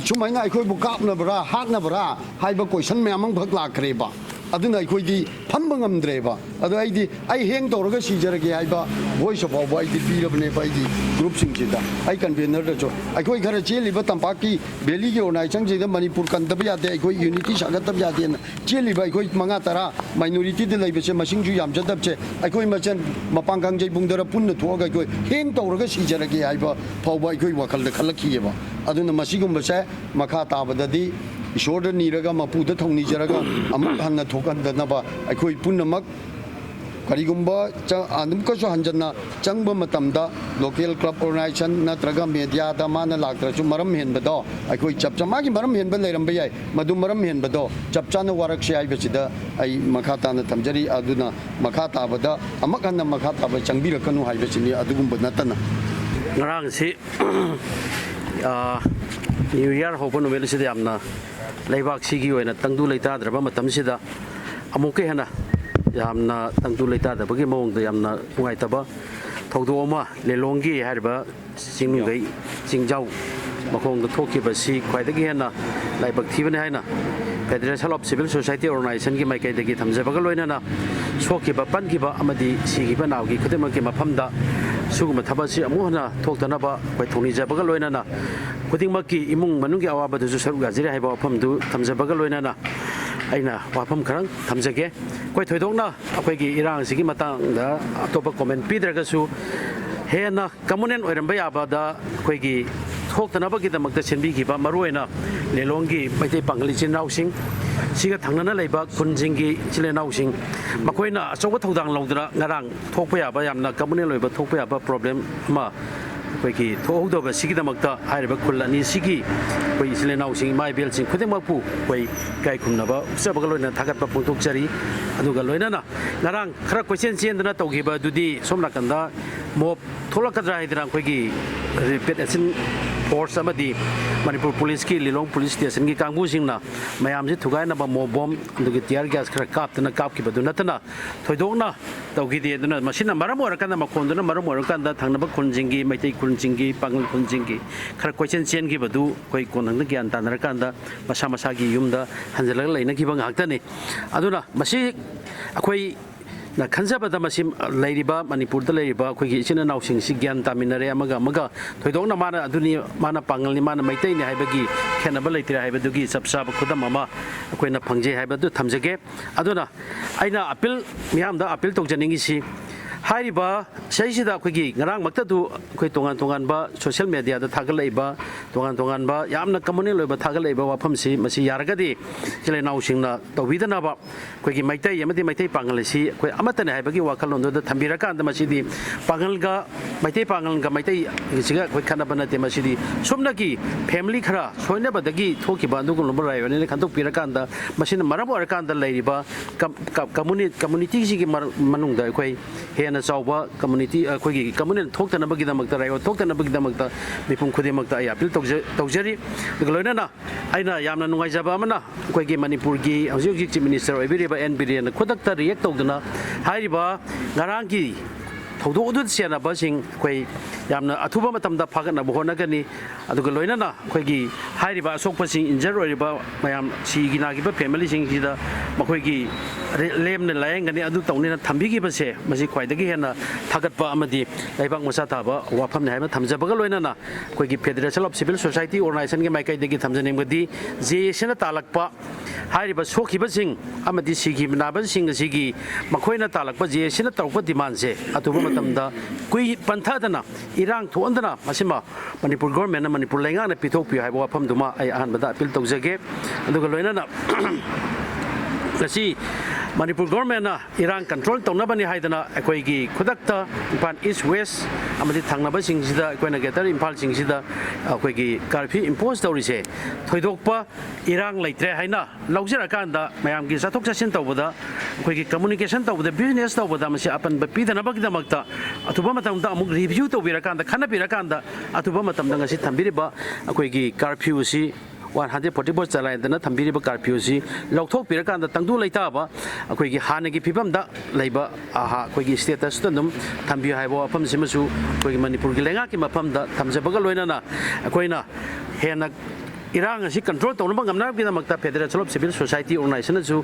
ꯁꯨꯃꯥꯏꯅ ꯑꯩꯈꯣꯏꯕꯨ ꯀꯥꯞꯅꯕ꯭ꯔꯥ, ꯍꯥꯠꯅꯕ꯭ꯔꯥ?" ꯍꯥꯏꯕ ꯀꯣꯏꯁꯟ ꯃꯌꯥꯝ ꯑꯃꯈꯛ ꯂꯥꯛꯈ꯭ꯔꯦꯕ꯫ ꯑꯗꯨꯅ ꯑꯩꯈꯣꯏꯗꯤ ꯐꯝꯕ ꯉꯝꯗ꯭ꯔꯦꯕ꯫ ꯑꯗꯣ ꯑꯩꯗꯤ ꯑꯩ ꯍꯦꯡ ꯇꯧꯔꯒ ꯁꯤꯖꯔꯒꯦ ꯍꯥꯏꯕ ꯚꯣꯏꯁ ꯐꯥꯎꯕ ꯑꯩꯗꯤ ꯄꯤꯔꯕꯅꯦꯕ ꯑꯩꯒꯤ ꯒ꯭ꯔꯨꯞꯁꯤꯡꯁꯤꯗ, ꯑꯩ ꯀꯟꯚꯦꯅꯔꯗꯁꯨ꯫ ꯑꯩꯈꯣꯏ ꯈꯔ ꯆꯦꯜꯂꯤꯕ ꯇꯝꯄꯥꯛꯀꯤ ꯚꯦꯂꯤꯒꯤ ꯑꯣꯔꯒꯅꯥꯏꯖꯦꯁꯟꯁꯤꯡꯗ ꯃꯅꯤꯄꯨꯔ ꯀꯟꯗꯕ ꯌꯥꯗꯦ, ꯑꯩꯈꯣꯏ ꯌꯨꯅꯤꯇꯤ ꯁꯥꯒꯠꯇꯕ ꯌꯥꯗꯦꯅ ꯆꯦꯜꯂꯤꯕ ꯑꯩꯈꯣꯏ ꯃꯉꯥ ꯇꯔꯥ ꯃꯥꯏꯅꯣꯔꯤꯇꯤꯗ ꯂꯩꯕꯁꯦ ꯃꯁꯤꯡꯁꯨ ꯌꯥꯝꯖꯗꯕꯁꯦ, ꯑꯩꯈꯣꯏ ꯃꯁꯦꯟ ꯃꯄꯥꯡ ꯀꯥꯡꯖꯩꯕꯨꯡꯗꯔ ꯄꯨꯟꯅ ꯊꯣꯛꯑꯒ ꯑꯩꯈꯣꯏ ꯍꯦꯡ ꯇꯧꯔꯒ ꯁꯤꯖꯔꯒꯦ ꯍꯥꯏꯕ ꯐꯥꯎꯕ ꯑꯩꯈꯣꯏ ꯋꯥꯈꯜꯗ ꯈꯜꯂꯛꯈꯤꯑꯕ꯫ ꯑꯗꯨꯅ ꯃꯁꯤꯒꯨꯝꯕꯁꯦ ꯃꯈꯥ ꯇꯥꯕꯗꯗꯤ ꯏꯁꯣꯔꯗ ꯅꯤꯔꯒ, ꯃꯄꯨꯗ ꯊꯧꯅꯤꯖꯔꯒ ꯑꯃꯨꯛ ꯍꯟꯅ ꯊꯣꯛꯍꯟꯗꯅꯕ ꯑꯩꯈꯣꯏ ꯄꯨꯝꯅꯃꯛ ꯀꯔꯤꯒꯨꯝꯕ ꯆ-, ꯑꯃꯨꯛꯀꯁꯨ ꯍꯟꯖꯟꯅ ꯆꯪꯕ ꯃꯇꯝꯗ local club organization ꯅꯠꯇ꯭ꯔꯒ mediaꯗ ꯃꯥꯅ ꯂꯥꯛꯇ꯭ꯔꯁꯨ ꯃꯔꯝ ꯍꯦꯟꯕꯗꯣ ꯑꯩꯈꯣꯏ ꯆꯞ ꯆꯥ, ꯃꯥꯒꯤ ꯃꯔꯝ ꯍꯦꯟꯕ ꯂꯩꯔꯝꯕ ꯌꯥꯏ, ꯃꯗꯨ ꯃꯔꯝ ꯍꯦꯟꯕꯗꯣ ꯆꯞ ꯆꯥꯅ ꯋꯥꯔꯛꯁꯤ ꯍꯥꯏꯕꯁꯤꯗ ꯑꯩ ꯃꯈꯥ ꯇꯥꯅ ꯊꯝꯖꯔꯤ꯫ ꯑꯗꯨꯅ ꯃꯈꯥ ꯇꯥꯕꯗ ꯑꯃꯨꯛ ꯍꯟꯅ ꯃꯈꯥ ꯇꯥꯕ ꯆꯪꯕꯤꯔꯛꯀꯅꯨ ꯍꯥꯏꯕꯁꯤꯅꯤ꯫ ꯑꯗꯨꯒꯨꯝꯕ ꯅꯠꯇꯅ ꯉꯔꯥꯡꯁꯤ, ꯑ, New Year ꯍꯧꯕ ꯅꯨꯃꯤꯠ ꯑꯁꯤꯗ ꯌꯥꯝꯅ ꯂꯩꯕꯥꯛꯁꯤꯒꯤ ꯑꯣꯏꯅ ꯇꯪꯗꯨ ꯂꯩꯇꯥꯗ꯭ꯔꯕ ꯃꯇꯝꯁꯤꯗ ꯑꯃꯨꯛꯀ ꯍꯦꯟꯅ ꯌꯥꯝꯅ ꯇꯪꯗꯨ ꯂꯩꯇꯥꯗꯕꯒꯤ ꯃꯑꯣꯡꯗ ꯌꯥꯝꯅ ꯅꯨꯡꯉꯥꯏꯇꯕ ꯊꯧꯗꯣꯛ ꯑꯃ, ꯂꯤꯂꯣꯡꯒꯤ ꯍꯥꯏꯔꯤꯕ ꯆꯤꯡꯅꯨꯡꯒꯩ ꯆꯤꯡꯖꯥꯎ ꯃꯈꯣꯡꯗ ꯊꯣꯛꯈꯤꯕꯁꯤ ꯈ꯭ꯋꯥꯏꯗꯒꯤ ꯍꯦꯟꯅ ꯂꯥꯏꯕꯛ ꯊꯤꯕꯅꯤ ꯍꯥꯏꯅ Federation of Civil Society Organizationꯒꯤ ꯃꯥꯏꯀꯩꯗꯒꯤ ꯊꯝꯖꯕꯒ ꯂꯣꯏꯅꯅ ꯁꯣꯛꯈꯤꯕ, ꯄꯟꯈꯤꯕ ꯑꯃꯗꯤ ꯁꯤꯈꯤꯕ ꯅꯥꯎꯒꯤ ꯈꯨꯗꯤꯡꯃꯛꯀꯤ ꯃꯐꯝꯗ ꯁꯤꯒꯨꯝꯕ ꯊꯕꯛ ꯑꯁꯤ ꯑꯃꯨꯛ ꯍꯟꯅ ꯊꯣꯛꯇꯅꯕ ꯑꯩꯈꯣꯏ ꯊꯧꯅꯤꯖꯕꯒ ꯂꯣꯏꯅꯅ ꯈꯨꯗꯤꯡꯃꯛꯀꯤ ꯏꯃꯨꯡ ꯃꯅꯨꯡꯒꯤ ꯑꯋꯥꯕꯗꯁꯨ ꯁꯔꯨꯛ ꯌꯥꯖꯔꯤ ꯍꯥꯏꯕ ꯋꯥꯐꯝꯗꯨ ꯊꯝꯖꯕꯒ ꯂꯣꯏꯅꯅ ꯑꯩꯅ ꯋꯥꯐꯝ ꯈꯔ ꯊꯝꯖꯒꯦ꯫ ꯑꯩꯈꯣꯏ ꯊꯣꯏꯗꯣꯛꯅ ꯑꯩꯈꯣꯏꯒꯤ ꯏꯔꯥꯡꯁꯤꯒꯤ ꯃꯇꯥꯡꯗ ꯑꯇꯣꯞꯄ comment ꯄꯤꯗ꯭ꯔꯒꯁꯨ ꯍꯦꯟꯅ communal ꯑꯣꯏꯔꯝꯕ ꯌꯥꯕꯗ ꯑꯩꯈꯣꯏꯒꯤ ꯊꯣꯛꯇꯅꯕꯒꯤꯗꯃꯛꯇ ꯁꯤꯟꯕꯤꯈꯤꯕ ꯃꯔꯨꯑꯣꯏꯅ ꯂꯤꯂꯣꯡꯒꯤ ꯃꯩꯇꯩ ꯄꯥꯉꯜ ꯏꯆꯤꯟ ꯏꯅꯥꯎꯁꯤꯡ, ꯁꯤꯒ ꯊꯪꯅꯅ ꯂꯩꯕ ꯈꯨꯟꯁꯤꯡꯒꯤ ꯏꯆꯤꯜ ꯏꯅꯥꯎꯁꯤꯡ, ꯃꯈꯣꯏꯅ ꯑꯆꯧꯕ ꯊꯧꯗꯥꯡ ꯂꯧꯗꯨꯅ ꯉꯔꯥꯡ ꯊꯣꯛꯄ ꯌꯥꯕ, ꯌꯥꯝꯅ communal ꯑꯣꯏꯕ ꯊꯣꯛꯄ ꯌꯥꯕ problem ꯑꯃ ꯑꯩꯈꯣꯏꯒꯤ ꯊꯣꯛꯍꯧꯗꯕ ꯑꯁꯤꯒꯤꯗꯃꯛꯇ ꯍꯥꯏꯔꯤꯕ ꯈꯨꯜ ꯑꯅꯤꯁꯤꯒꯤ ꯑꯩꯈꯣꯏ ꯏꯆꯤꯜ ꯏꯅꯥꯎꯁꯤꯡ, ꯏꯃꯥ ꯏꯕꯦꯜꯁꯤꯡ ꯈꯨꯗꯤꯡꯃꯛꯄꯨ ꯑꯩꯈꯣꯏ ꯏꯀꯥꯏ ꯈꯨꯝꯅꯕ ꯎꯠꯆꯕꯒ ꯂꯣꯏꯅꯅ ꯊꯥꯒꯠꯄ ꯐꯣꯡꯗꯣꯛꯆꯔꯤ꯫ ꯑꯗꯨꯒ ꯂꯣꯏꯅꯅ ꯉꯔꯥꯡ ꯈꯔ ꯀꯣꯏꯆꯦꯟ ꯆꯦꯟꯗꯅ ꯇꯧꯈꯤꯕ ꯑꯗꯨꯗꯤ ꯁꯣꯝ ꯅꯥꯀꯟꯗ mob ꯊꯣꯛꯂꯛꯀꯗ꯭ꯔꯥ ꯍꯥꯏꯗꯅ ꯑꯩꯈꯣꯏꯒꯤ Rapid Action Force ꯑꯃꯗꯤ ꯃꯅꯤꯄꯨꯔ ꯄꯨꯂꯤꯁꯀꯤ ꯂꯤꯂꯣꯡ ꯄꯨꯂꯤꯁ ꯁ꯭ꯇꯦꯁꯟꯒꯤ ꯀꯥꯡꯕꯨꯁꯤꯡꯅ ꯃꯌꯥꯝꯁꯤ ꯊꯨꯒꯥꯏꯅꯕ mob bomb ꯑꯗꯨꯒ tear gas ꯈꯔ ꯀꯥꯞꯇꯅ ꯀꯥꯞꯈꯤꯕꯗꯨ ꯅꯠꯇꯅ ꯊꯣꯏꯗꯣꯛꯅ ꯇꯧꯈꯤꯗꯦ꯫ ꯑꯗꯨꯅ ꯃꯁꯤꯅ ꯃꯔꯝ ꯑꯣꯏꯔꯀꯥꯟꯗ, ꯃꯈꯣꯟꯗꯨꯅ ꯃꯔꯝ ꯑꯣꯏꯔꯀꯥꯟꯗ ꯊꯪꯅꯕ ꯈꯨꯟꯁꯤꯡꯒꯤ, ꯃꯩꯇꯩ ꯈꯨꯟꯁꯤꯡꯒꯤ, ꯄꯥꯉꯜ ꯈꯨꯟꯁꯤꯡꯒꯤ ꯈꯔ ꯀꯣꯏꯆꯦꯟ ꯆꯦꯟꯈꯤꯕꯗꯨ ꯑꯩꯈꯣꯏ ꯀꯣꯟꯅꯪꯗ ꯒ꯭ꯌꯥꯟ ꯇꯥꯅꯔꯀꯥꯟꯗ ꯃꯁꯥ ꯃꯁꯥꯒꯤ ꯌꯨꯝꯗ ꯍꯟꯖꯤꯜꯂꯒ ꯂꯩꯅꯈꯤꯕ ꯉꯥꯛꯇꯅꯤ꯫ ꯑꯗꯨꯅ ꯃꯁꯤ ꯑꯩꯈꯣꯏꯅ ꯈꯟꯖꯕꯗ ꯃꯁꯤ ꯂꯩꯔꯤꯕ, ꯃꯅꯤꯄꯨꯔꯗ ꯂꯩꯔꯤꯕ ꯑꯩꯈꯣꯏꯒꯤ ꯏꯆꯤꯟ ꯏꯅꯥꯎꯁꯤꯡꯁꯤ ꯒ꯭ꯌꯥꯟ ꯇꯥꯃꯤꯟꯅꯔꯦ, ꯑꯃꯒ ꯑꯃꯒ ꯊꯣꯏꯗꯣꯛꯅ ꯃꯥꯅ ꯑꯗꯨꯅꯤ, ꯃꯥꯅ ꯄꯥꯉꯜꯅꯤ, ꯃꯥꯅ ꯃꯩꯇꯩꯅꯤ ꯍꯥꯏꯕꯒꯤ ꯈꯦꯠꯅꯕ ꯂꯩꯇ꯭ꯔꯦ ꯍꯥꯏꯕꯗꯨꯒꯤ ꯆꯞ ꯆꯥꯕ ꯈꯨꯗꯝ ꯑꯃ ꯑꯩꯈꯣꯏꯅ ꯐꯪꯖꯩ ꯍꯥꯏꯕꯗꯨ ꯊꯝꯖꯒꯦ꯫ ꯑꯗꯨꯅ ꯑꯩꯅ appeal, ꯃꯤꯌꯥꯝꯗ appeal ꯇꯧꯖꯅꯤꯡꯉꯤꯁꯤ, ꯍꯥꯏꯔꯤꯕ ꯁꯤꯗꯩꯁꯤꯗ ꯑꯩꯈꯣꯏꯒꯤ ꯉꯔꯥꯡꯃꯛꯇꯗꯨ ꯑꯩꯈꯣꯏ ꯇꯣꯉꯥꯟ ꯇꯣꯉꯥꯟꯕ social mediaꯗ ꯊꯥꯒꯠꯂꯛꯏꯕ, ꯇꯣꯉꯥꯟ ꯇꯣꯉꯥꯟꯕ ꯌꯥꯝꯅ communal ꯑꯣꯏꯕ ꯊꯥꯒꯠꯂꯛꯏꯕ ꯋꯥꯐꯝꯁꯤ, ꯃꯁꯤ ꯌꯥꯔꯒꯗꯤ ꯏꯆꯤꯜ ꯏꯅꯥꯎꯁꯤꯡꯅ ꯇꯧꯕꯤꯗꯅꯕ, ꯑꯩꯈꯣꯏꯒꯤ ꯃꯩꯇꯩ ꯑꯃꯗꯤ ꯃꯩꯇꯩ ꯄꯥꯉꯜ ꯑꯁꯤ ꯑꯩꯈꯣꯏ ꯑꯃꯠꯇꯅꯦ ꯍꯥꯏꯕꯒꯤ ꯋꯥꯈꯜꯂꯣꯟꯗꯨꯗ ꯊꯝꯕꯤꯔꯀꯥꯟꯗ, ꯃꯁꯤꯗꯤ ꯄꯥꯉꯜꯒ, ꯃꯩꯇꯩ ꯄꯥꯉꯜꯒ ꯃꯩꯇꯩꯁꯤꯒ ꯑꯩꯈꯣꯏ ꯈꯠꯅꯕ ꯅꯠꯇꯦ꯫ ꯃꯁꯤꯗꯤ ꯁꯨꯞꯅꯒꯤ ꯐꯦꯃꯤꯂꯤ ꯈꯔ ꯁꯣꯏꯅꯕꯗꯒꯤ ꯊꯣꯛꯈꯤꯕ ꯑꯗꯨꯒꯨꯝꯂꯕ ꯔꯥꯏꯑꯣꯠꯅꯦꯅ ꯈꯟꯗꯣꯛꯄꯤꯔꯀꯥꯟꯗ, ꯃꯁꯤꯅ ꯃꯔꯝ ꯑꯣꯏꯔꯀꯥꯟꯗ ꯂꯩꯔꯤꯕ ꯀꯝ-, ꯀꯝ-, ꯀꯝꯃꯨꯅꯤ-, ꯀꯝꯃꯨꯅꯤꯇꯤꯁꯤꯒꯤ ꯃꯔ-, ꯃꯅꯨꯡꯗ ꯑꯩꯈꯣꯏ ꯍꯦꯟꯅ ꯆꯥꯎꯕ ꯀꯝꯃꯨꯅꯤꯇꯤ, ꯑꯩꯈꯣꯏꯒꯤ ꯀꯝꯃꯨꯅꯦꯜ ꯊꯣꯛꯇꯅꯕꯒꯤꯗꯃꯛꯇ, ꯔꯥꯏꯑꯣꯠ ꯊꯣꯛꯇꯅꯕꯒꯤꯗꯃꯛꯇ ꯃꯤꯄꯨꯝ ꯈꯨꯗꯤꯡꯃꯛꯇ ꯑꯩ ꯑꯄꯤꯜ ꯇꯧꯖ-, ꯇꯧꯖꯔꯤ꯫ ꯑꯗꯨꯒ ꯂꯣꯏꯅꯅ ꯑꯩꯅ ꯌꯥꯝꯅ ꯅꯨꯡꯉꯥꯏꯖꯕ ꯑꯃꯅ, ꯑꯩꯈꯣꯏꯒꯤ ꯃꯅꯤꯄꯨꯔꯒꯤ ꯍꯧꯖꯤꯛ ꯍꯧꯖꯤꯛ ꯆꯤꯐ ꯃꯤꯅꯤꯁꯇꯔ ꯑꯣꯏꯕꯤꯔꯤꯕ ꯑꯦꯟ ꯕꯤꯔꯦꯟꯅ ꯈꯨꯗꯛꯇ ꯔꯤꯌꯦꯛ ꯇꯧꯗꯨꯅ ꯍꯥꯏꯔꯤꯕ ꯉꯔꯥꯡꯒꯤ ꯊꯧꯗꯣꯛ ꯑꯗꯨꯗ ꯆꯦꯟꯅꯕꯁꯤꯡ ꯑꯩꯈꯣꯏ ꯌꯥꯝꯅ ꯑꯊꯨꯕ ꯃꯇꯝꯗ ꯐꯥꯒꯠꯅꯕ ꯍꯣꯠꯅꯒꯅꯤ꯫ ꯑꯗꯨꯒ ꯂꯣꯏꯅꯅ ꯑꯩꯈꯣꯏꯒꯤ ꯍꯥꯏꯔꯤꯕ ꯑꯁꯣꯛꯄꯁꯤꯡ, ꯏꯟꯖꯔ ꯑꯣꯏꯔꯤꯕ ꯃꯌꯥꯝ, ꯁꯤꯒꯤ ꯅꯥꯈꯤꯕ ꯐꯦꯃꯤꯂꯤꯁꯤꯡꯁꯤꯗ ꯃꯈꯣꯏꯒꯤ ꯔꯦ-, ꯂꯦꯝꯅ ꯂꯥꯌꯦꯡꯒꯅꯤ꯫ ꯑꯗꯨ ꯇꯧꯅꯤꯅ ꯊꯝꯕꯤꯈꯤꯕꯁꯦ, ꯃꯁꯤ ꯈ꯭ꯋꯥꯏꯗꯒꯤ ꯍꯦꯟꯅ ꯊꯥꯒꯠꯄ ꯑꯃꯗꯤ ꯂꯩꯕꯥꯛ ꯃꯆꯥ ꯊꯥꯕ ꯋꯥꯐꯝꯅꯤ ꯍꯥꯏꯕ ꯊꯝꯖꯕꯒ ꯂꯣꯏꯅꯅ, ꯑꯩꯈꯣꯏꯒꯤ Federation of Civil Society Organizationꯒꯤ ꯃꯥꯏꯀꯩꯗꯒꯤ ꯊꯝꯖꯅꯤꯡꯕꯗꯤ, ꯖꯦ ꯑꯦ ꯁꯤꯅ ꯇꯥꯜꯂꯛꯄ ꯍꯥꯏꯔꯤꯕ ꯁꯣꯛꯈꯤꯕꯁꯤꯡ ꯑꯃꯗꯤ ꯁꯤꯈꯤꯕ ꯅꯥꯕꯁꯤꯡ ꯑꯁꯤꯒꯤ ꯃꯈꯣꯏꯅ ꯇꯥꯜꯂꯛꯄ, ꯖꯦ ꯑꯦ ꯁꯤꯅ ꯇꯧꯔꯛꯄ ꯗꯤꯃꯥꯟꯁꯦ ꯑꯊꯨꯕ ꯃꯇꯝꯗ ꯀꯨꯏ-, ꯄꯟꯊꯗꯅ, ꯏꯔꯥꯡ ꯊꯣꯛꯍꯟꯗꯅ ꯃꯁꯤꯃ ꯃꯅꯤꯄꯨꯔ ꯒꯣꯔꯃꯦꯟꯅ, ꯃꯅꯤꯄꯨꯔ ꯂꯩꯉꯥꯛꯅ ꯄꯤꯊꯣꯛꯄꯤꯌꯨ ꯍꯥꯏꯕ ꯋꯥꯐꯝꯗꯨꯃ ꯑꯩ ꯑꯍꯥꯟꯕꯗ ꯑꯄꯤꯜ ꯇꯧꯖꯒꯦ꯫ ꯑꯗꯨꯒ ꯂꯣꯏꯅꯅ ꯉꯁꯤ ꯃꯅꯤꯄꯨꯔ ꯒꯣꯔꯃꯦꯟꯅ ꯏꯔꯥꯡ ꯀꯟꯇ꯭ꯔꯣꯜ ꯇꯧꯅꯕꯅꯤ ꯍꯥꯏꯗꯅ ꯑꯩꯈꯣꯏꯒꯤ ꯈꯨꯗꯛꯇ ꯏꯝꯐꯥꯜ ꯏꯁ, ꯋꯦꯁ ꯑꯃꯗꯤ ꯊꯪꯅꯕꯁꯤꯡꯁꯤꯗ, ꯑꯩꯈꯣꯏꯅ ꯒ꯭ꯔꯦꯇꯔ ꯏꯝꯐꯥꯜꯁꯤꯡꯁꯤꯗ ꯑꯩꯈꯣꯏꯒꯤ ꯀꯥꯔꯐ꯭ꯌꯨ ꯏꯝꯄꯣꯁ ꯇꯧꯔꯤꯁꯦ, ꯊꯣꯏꯗꯣꯛꯄ ꯏꯔꯥꯡ ꯂꯩꯇ꯭ꯔꯦ ꯍꯥꯏꯅ ꯂꯧꯖꯔꯀꯥꯟꯗ, ꯃꯌꯥꯝꯒꯤ ꯆꯠꯊꯣꯛ ꯆꯠꯁꯤꯟ ꯇꯧꯕꯗ, ꯑꯩꯈꯣꯏꯒꯤ ꯀꯝꯃꯨꯅꯤꯀꯦꯁꯟ ꯇꯧꯕꯗ, ꯕꯤꯖꯤꯅꯦꯁ ꯇꯧꯕꯗ ꯃꯁꯤ ꯑꯄꯟꯕ ꯄꯤꯗꯅꯕꯒꯤꯗꯃꯛꯇ ꯑꯊꯨꯕ ꯃꯇꯝꯗ ꯑꯃꯨꯛ ꯔꯤꯚ꯭ꯌꯨ ꯇꯧꯕꯤꯔꯀꯥꯟꯗ, ꯈꯟꯅꯕꯤꯔꯀꯥꯟꯗ, ꯑꯊꯨꯕ ꯃꯇꯝꯗ ꯉꯁꯤ ꯊꯝꯕꯤꯔꯤꯕ ꯑꯩꯈꯣꯏꯒꯤ ꯀꯥꯔꯐ꯭ꯌꯨ ꯑꯁꯤ, ꯋꯥꯟ ꯍꯟꯗ꯭ꯔꯦꯠ ꯐꯣꯔꯇꯤ ꯐꯣꯔ ꯆꯂꯥꯏꯗꯅ ꯊꯝꯕꯤꯔꯤꯕ ꯀꯥꯔꯐ꯭ꯌꯨ ꯑꯁꯤ ꯂꯧꯊꯣꯛꯄꯤꯔꯀꯥꯟꯗ, ꯇꯪꯗꯨ ꯂꯩꯇꯥꯕ ꯑꯩꯈꯣꯏꯒꯤ ꯍꯥꯟꯅꯒꯤ ꯐꯤꯕꯝꯗ ꯂꯩꯕ, ꯑꯍꯥ, ꯑꯩꯈꯣꯏꯒꯤ ꯁ꯭ꯇꯦꯇꯁꯇ ꯑꯗꯨꯝ ꯊꯝꯕꯤꯌꯨ ꯍꯥꯏꯕ ꯋꯥꯐꯝꯁꯤꯃꯁꯨ ꯑꯩꯈꯣꯏꯒꯤ ꯃꯅꯤꯄꯨꯔꯒꯤ ꯂꯩꯉꯥꯛꯀꯤ ꯃꯐꯝꯗ ꯊꯝꯖꯕꯒ ꯂꯣꯏꯅꯅ, ꯑꯩꯈꯣꯏꯅ ꯍꯦꯟꯅ ꯏꯔꯥꯡ ꯑꯁꯤ ꯀꯟꯇ꯭ꯔꯣꯜ ꯇꯧꯅꯕ ꯉꯝꯅꯕꯒꯤꯗꯃꯛꯇ Federation of Civil Society Organizationꯅꯁꯨ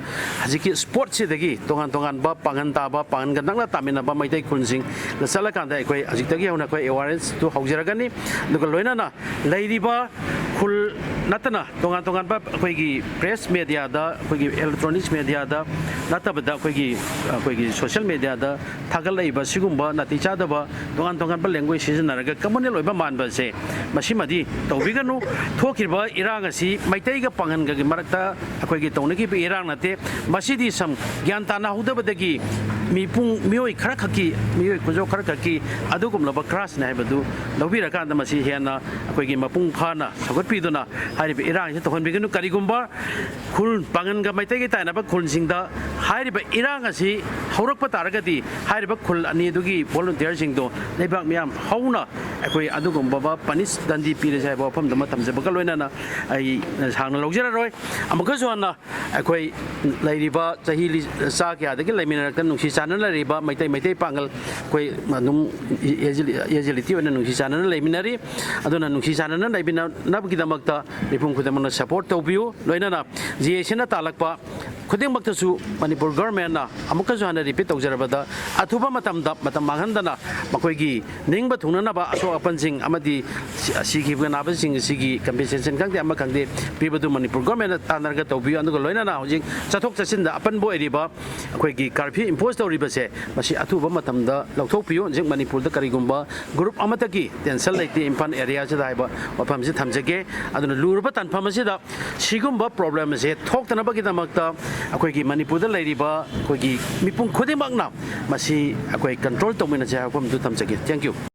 ꯍꯧꯖꯤꯛꯀꯤ ꯁ꯭ꯄꯣꯠꯁꯤꯗꯒꯤ ꯇꯣꯉꯥꯟ ꯇꯣꯉꯥꯟꯕ ꯄꯥꯡꯒꯟ ꯇꯥꯕ, ꯄꯥꯡꯒꯟꯒ ꯅꯛꯅ ꯇꯥꯃꯤꯟꯅꯕ ꯃꯩꯇꯩ ꯈꯨꯜꯁꯤꯡꯗ ꯆꯠꯂꯀꯥꯟꯗ ꯑꯩꯈꯣꯏ ꯍꯧꯖꯤꯛꯇꯒꯤ ꯍꯧꯅ ꯑꯩꯈꯣꯏ ꯑꯦꯋꯥꯔꯅꯦꯁꯇꯨ ꯍꯧꯖꯔꯒꯅꯤ꯫ ꯑꯗꯨꯒ ꯂꯣꯏꯅꯅ ꯂꯩꯔꯤꯕ ꯈꯨꯜ ꯅꯠꯇꯅ ꯇꯣꯉꯥꯟ ꯇꯣꯉꯥꯟꯕ ꯑꯩꯈꯣꯏꯒꯤ ꯄ꯭ꯔꯦꯁ ꯃꯦꯗꯤꯌꯥꯗ, ꯑꯩꯈꯣꯏꯒꯤ ꯏꯂꯦꯛꯇ꯭ꯔꯣꯅꯤꯛꯁ ꯃꯦꯗꯤꯌꯥꯗ ꯅꯠꯇꯕꯗ, ꯑꯩꯈꯣꯏꯒꯤ ꯑꯩꯈꯣꯏꯒꯤ ꯁꯣꯁꯤꯌꯦꯜ ꯃꯦꯗꯤꯌꯥꯗ ꯊꯥꯒꯠꯂꯛꯏꯕ ꯁꯤꯒꯨꯝꯕ ꯅꯥꯇꯩ ꯆꯥꯗꯕ ꯇꯣꯉꯥꯟ ꯇꯣꯉꯥꯟꯕ ꯂꯦꯡꯒ꯭ꯋꯦꯖ ꯁꯤꯖꯤꯟꯅꯔꯒ ꯀꯃꯟꯅꯦꯜ ꯑꯣꯏꯕ ꯃꯥꯟꯕꯁꯦ, ꯃꯁꯤꯃꯗꯤ ꯇꯧꯕꯤꯒꯅꯨ꯫ ꯊꯣꯛꯈꯤꯕ ꯏꯔꯥꯡ ꯑꯁꯤ ꯃꯩꯇꯩꯒ ꯄꯥꯡꯒꯟꯒꯒꯤ ꯃꯔꯛꯇ ꯑꯩꯈꯣꯏꯒꯤ ꯇꯧꯅꯈꯤꯕ ꯏꯔꯥꯡ ꯅꯠꯇꯦ꯫ ꯃꯁꯤꯗꯤ ꯁꯝ ꯒ꯭ꯌꯥꯟ ꯇꯥꯅꯍꯧꯗꯕꯗꯒꯤ ꯃꯤꯄꯨꯡ, ꯃꯤꯑꯣꯏ ꯈꯔꯈꯛꯀꯤ, ꯃꯤꯑꯣꯏ ꯈꯨꯖꯣꯞ ꯈꯔꯈꯛꯀꯤ ꯑꯗꯨꯒꯨꯝꯂꯕ ꯀ꯭ꯔꯥꯁꯅꯤ ꯍꯥꯏꯕꯗꯨ ꯂꯧꯕꯤꯔꯀꯥꯟꯗ ꯃꯁꯤ ꯍꯦꯟꯅ ꯑꯩꯈꯣꯏꯒꯤ ꯃꯄꯨꯡ ꯐꯥꯅ ꯁꯧꯒꯠꯄꯤꯗꯨꯅ ꯍꯥꯏꯔꯤꯕ ꯏꯔꯥꯡꯁꯤ ꯇꯧꯍꯟꯕꯤꯒꯅꯨ꯫ ꯀꯔꯤꯒꯨꯝꯕ ꯈꯨꯜ ꯄꯥꯡꯒꯟꯒ ꯃꯩꯇꯩꯒ ꯇꯥꯏꯅꯕ ꯈꯨꯜꯁꯤꯡꯗ ꯍꯥꯏꯔꯤꯕ ꯏꯔꯥꯡ ꯑꯁꯤ ꯍꯧꯔꯛꯄ ꯇꯥꯔꯒꯗꯤ, ꯍꯥꯏꯔꯤꯕ ꯈꯨꯜ ꯑꯅꯤ ꯑꯗꯨꯒꯤ ꯚꯣꯂꯨꯟꯇꯤꯌꯔꯁꯤꯡꯗꯣ ꯂꯩꯕꯥꯛ ꯃꯤꯌꯥꯝ ꯍꯧꯅ ꯑꯩꯈꯣꯏ ꯑꯗꯨꯒꯨꯝꯕ ꯄꯅꯤꯁ ꯗꯟꯗꯤ ꯄꯤꯔꯁꯦ ꯍꯥꯏꯕ ꯋꯥꯐꯝꯗꯨꯃ ꯊꯝꯖꯕꯒ ꯂꯣꯏꯅꯅ ꯑꯩ ꯁꯥꯡꯅ ꯂꯧꯖꯔꯔꯣꯏ꯫ ꯑꯃꯨꯛꯀꯁꯨ ꯍꯟꯅ ꯑꯩꯈꯣꯏ ꯂꯩꯔꯤꯕ ꯆꯍꯤ ꯂꯤ-, ꯆꯥ ꯀꯌꯥꯗꯒꯤ ꯂꯩꯃꯤꯟꯅꯔꯛꯇꯅ ꯅꯨꯡꯁꯤ ꯆꯥꯟꯅꯅ ꯂꯩꯔꯤꯕ ꯃꯩꯇꯩ, ꯃꯩꯇꯩ ꯄꯥꯡꯒꯜ ꯑꯩꯈꯣꯏ ꯑꯗꯨꯝ ꯑꯦꯖꯤꯂꯤ-, ꯑꯦꯖꯤꯂꯤꯇꯤ ꯑꯣꯏꯅ ꯅꯨꯡꯁꯤ ꯆꯥꯟꯅꯅ ꯂꯩꯃꯤꯟꯅꯔꯤ꯫ ꯑꯗꯨꯅ ꯅꯨꯡꯁꯤ ꯆꯥꯟꯅꯅ ꯂꯩꯃꯤꯟꯅꯅꯕꯒꯤꯗꯃꯛꯇ ꯃꯤꯄꯨꯝ ꯈꯨꯗꯤꯡꯃꯛꯅ ꯁꯄꯣꯔꯠ ꯇꯧꯕꯤꯌꯨ꯫ ꯂꯣꯏꯅꯅ ꯖꯤ ꯑꯦ ꯁꯤꯅ ꯇꯥꯜꯂꯛꯄ ꯈꯨꯗꯤꯡꯃꯛꯇꯁꯨ ꯃꯅꯤꯄꯨꯔ ꯒꯚꯔꯟꯃꯦꯟꯅ ꯑꯃꯨꯛꯀꯁꯨ ꯍꯟꯅ ꯔꯤꯄꯤꯠ ꯇꯧꯖꯔꯕꯗ, ꯑꯊꯨꯕ ꯃꯇꯝꯗ ꯃꯇꯝ ꯃꯥꯡꯍꯟꯗꯅ ꯃꯈꯣꯏꯒꯤ ꯅꯤꯡꯕ ꯊꯨꯡꯅꯅꯕ ꯑꯁꯣꯛ ꯑꯄꯟꯁꯤꯡ ꯑꯃꯗꯤ ꯁꯤ-, ꯁꯤꯈꯤꯕ ꯅꯥꯕꯁꯤꯡ ꯑꯁꯤꯒꯤ ꯀꯝꯄꯦꯟꯁꯦꯁꯟ ꯈꯪꯗꯦ ꯑꯃ ꯈꯪꯗꯦ ꯄꯤꯕꯗꯨ ꯃꯅꯤꯄꯨꯔ ꯒꯚꯔꯟꯃꯦꯟꯅ ꯇꯥꯟꯅꯔꯒ ꯇꯧꯕꯤꯌꯨ꯫ ꯑꯗꯨꯒ ꯂꯣꯏꯅꯅ ꯍꯧꯖꯤꯛ ꯆꯠꯊꯣꯛ ꯆꯠꯁꯤꯟꯗ ꯑꯄꯟꯕ ꯑꯣꯏꯔꯤꯕ ꯑꯩꯈꯣꯏꯒꯤ ꯀꯥꯔꯐ꯭ꯌꯨ ꯏꯝꯄꯣꯁ ꯇꯧꯔꯤꯕꯁꯦ, ꯃꯁꯤ ꯑꯊꯨꯕ ꯃꯇꯝꯗ ꯂꯧꯊꯣꯛꯄꯤꯌꯨ꯫ ꯍꯧꯖꯤꯛ ꯃꯅꯤꯄꯨꯔꯗ ꯀꯔꯤꯒꯨꯝꯕ ꯒ꯭ꯔꯨꯞ ꯑꯃꯠꯇꯒꯤ ꯇꯦꯟꯁꯟ ꯂꯩꯇꯦ ꯏꯝꯐꯥꯜ ꯑꯦꯔꯤꯌꯥꯁꯤꯗ ꯍꯥꯏꯕ ꯋꯥꯐꯝꯁꯤ ꯊꯝꯖꯒꯦ꯫ ꯑꯗꯨꯅ ꯂꯨꯔꯕ ꯇꯥꯟꯐꯝ ꯑꯁꯤꯗ ꯁꯤꯒꯨꯝꯕ ꯄ꯭ꯔꯣꯕ꯭ꯂꯦꯝ ꯑꯁꯦ ꯊꯣꯛꯇꯅꯕꯒꯤꯗꯃꯛꯇ ꯑꯩꯈꯣꯏꯒꯤ ꯃꯅꯤꯄꯨꯔꯗ ꯂꯩꯔꯤꯕ ꯑꯩꯈꯣꯏꯒꯤ ꯃꯤꯄꯨꯝ ꯈꯨꯗꯤꯡꯃꯛꯅ ꯃꯁꯤ ꯑꯩꯈꯣꯏ ꯀꯟꯇ꯭ꯔꯣꯜ ꯇꯧꯃꯤꯟꯅꯁꯦ ꯍꯥꯏꯕ ꯋꯥꯐꯝꯗꯨ ꯊꯝꯖꯒꯦ꯫ Thank you꯫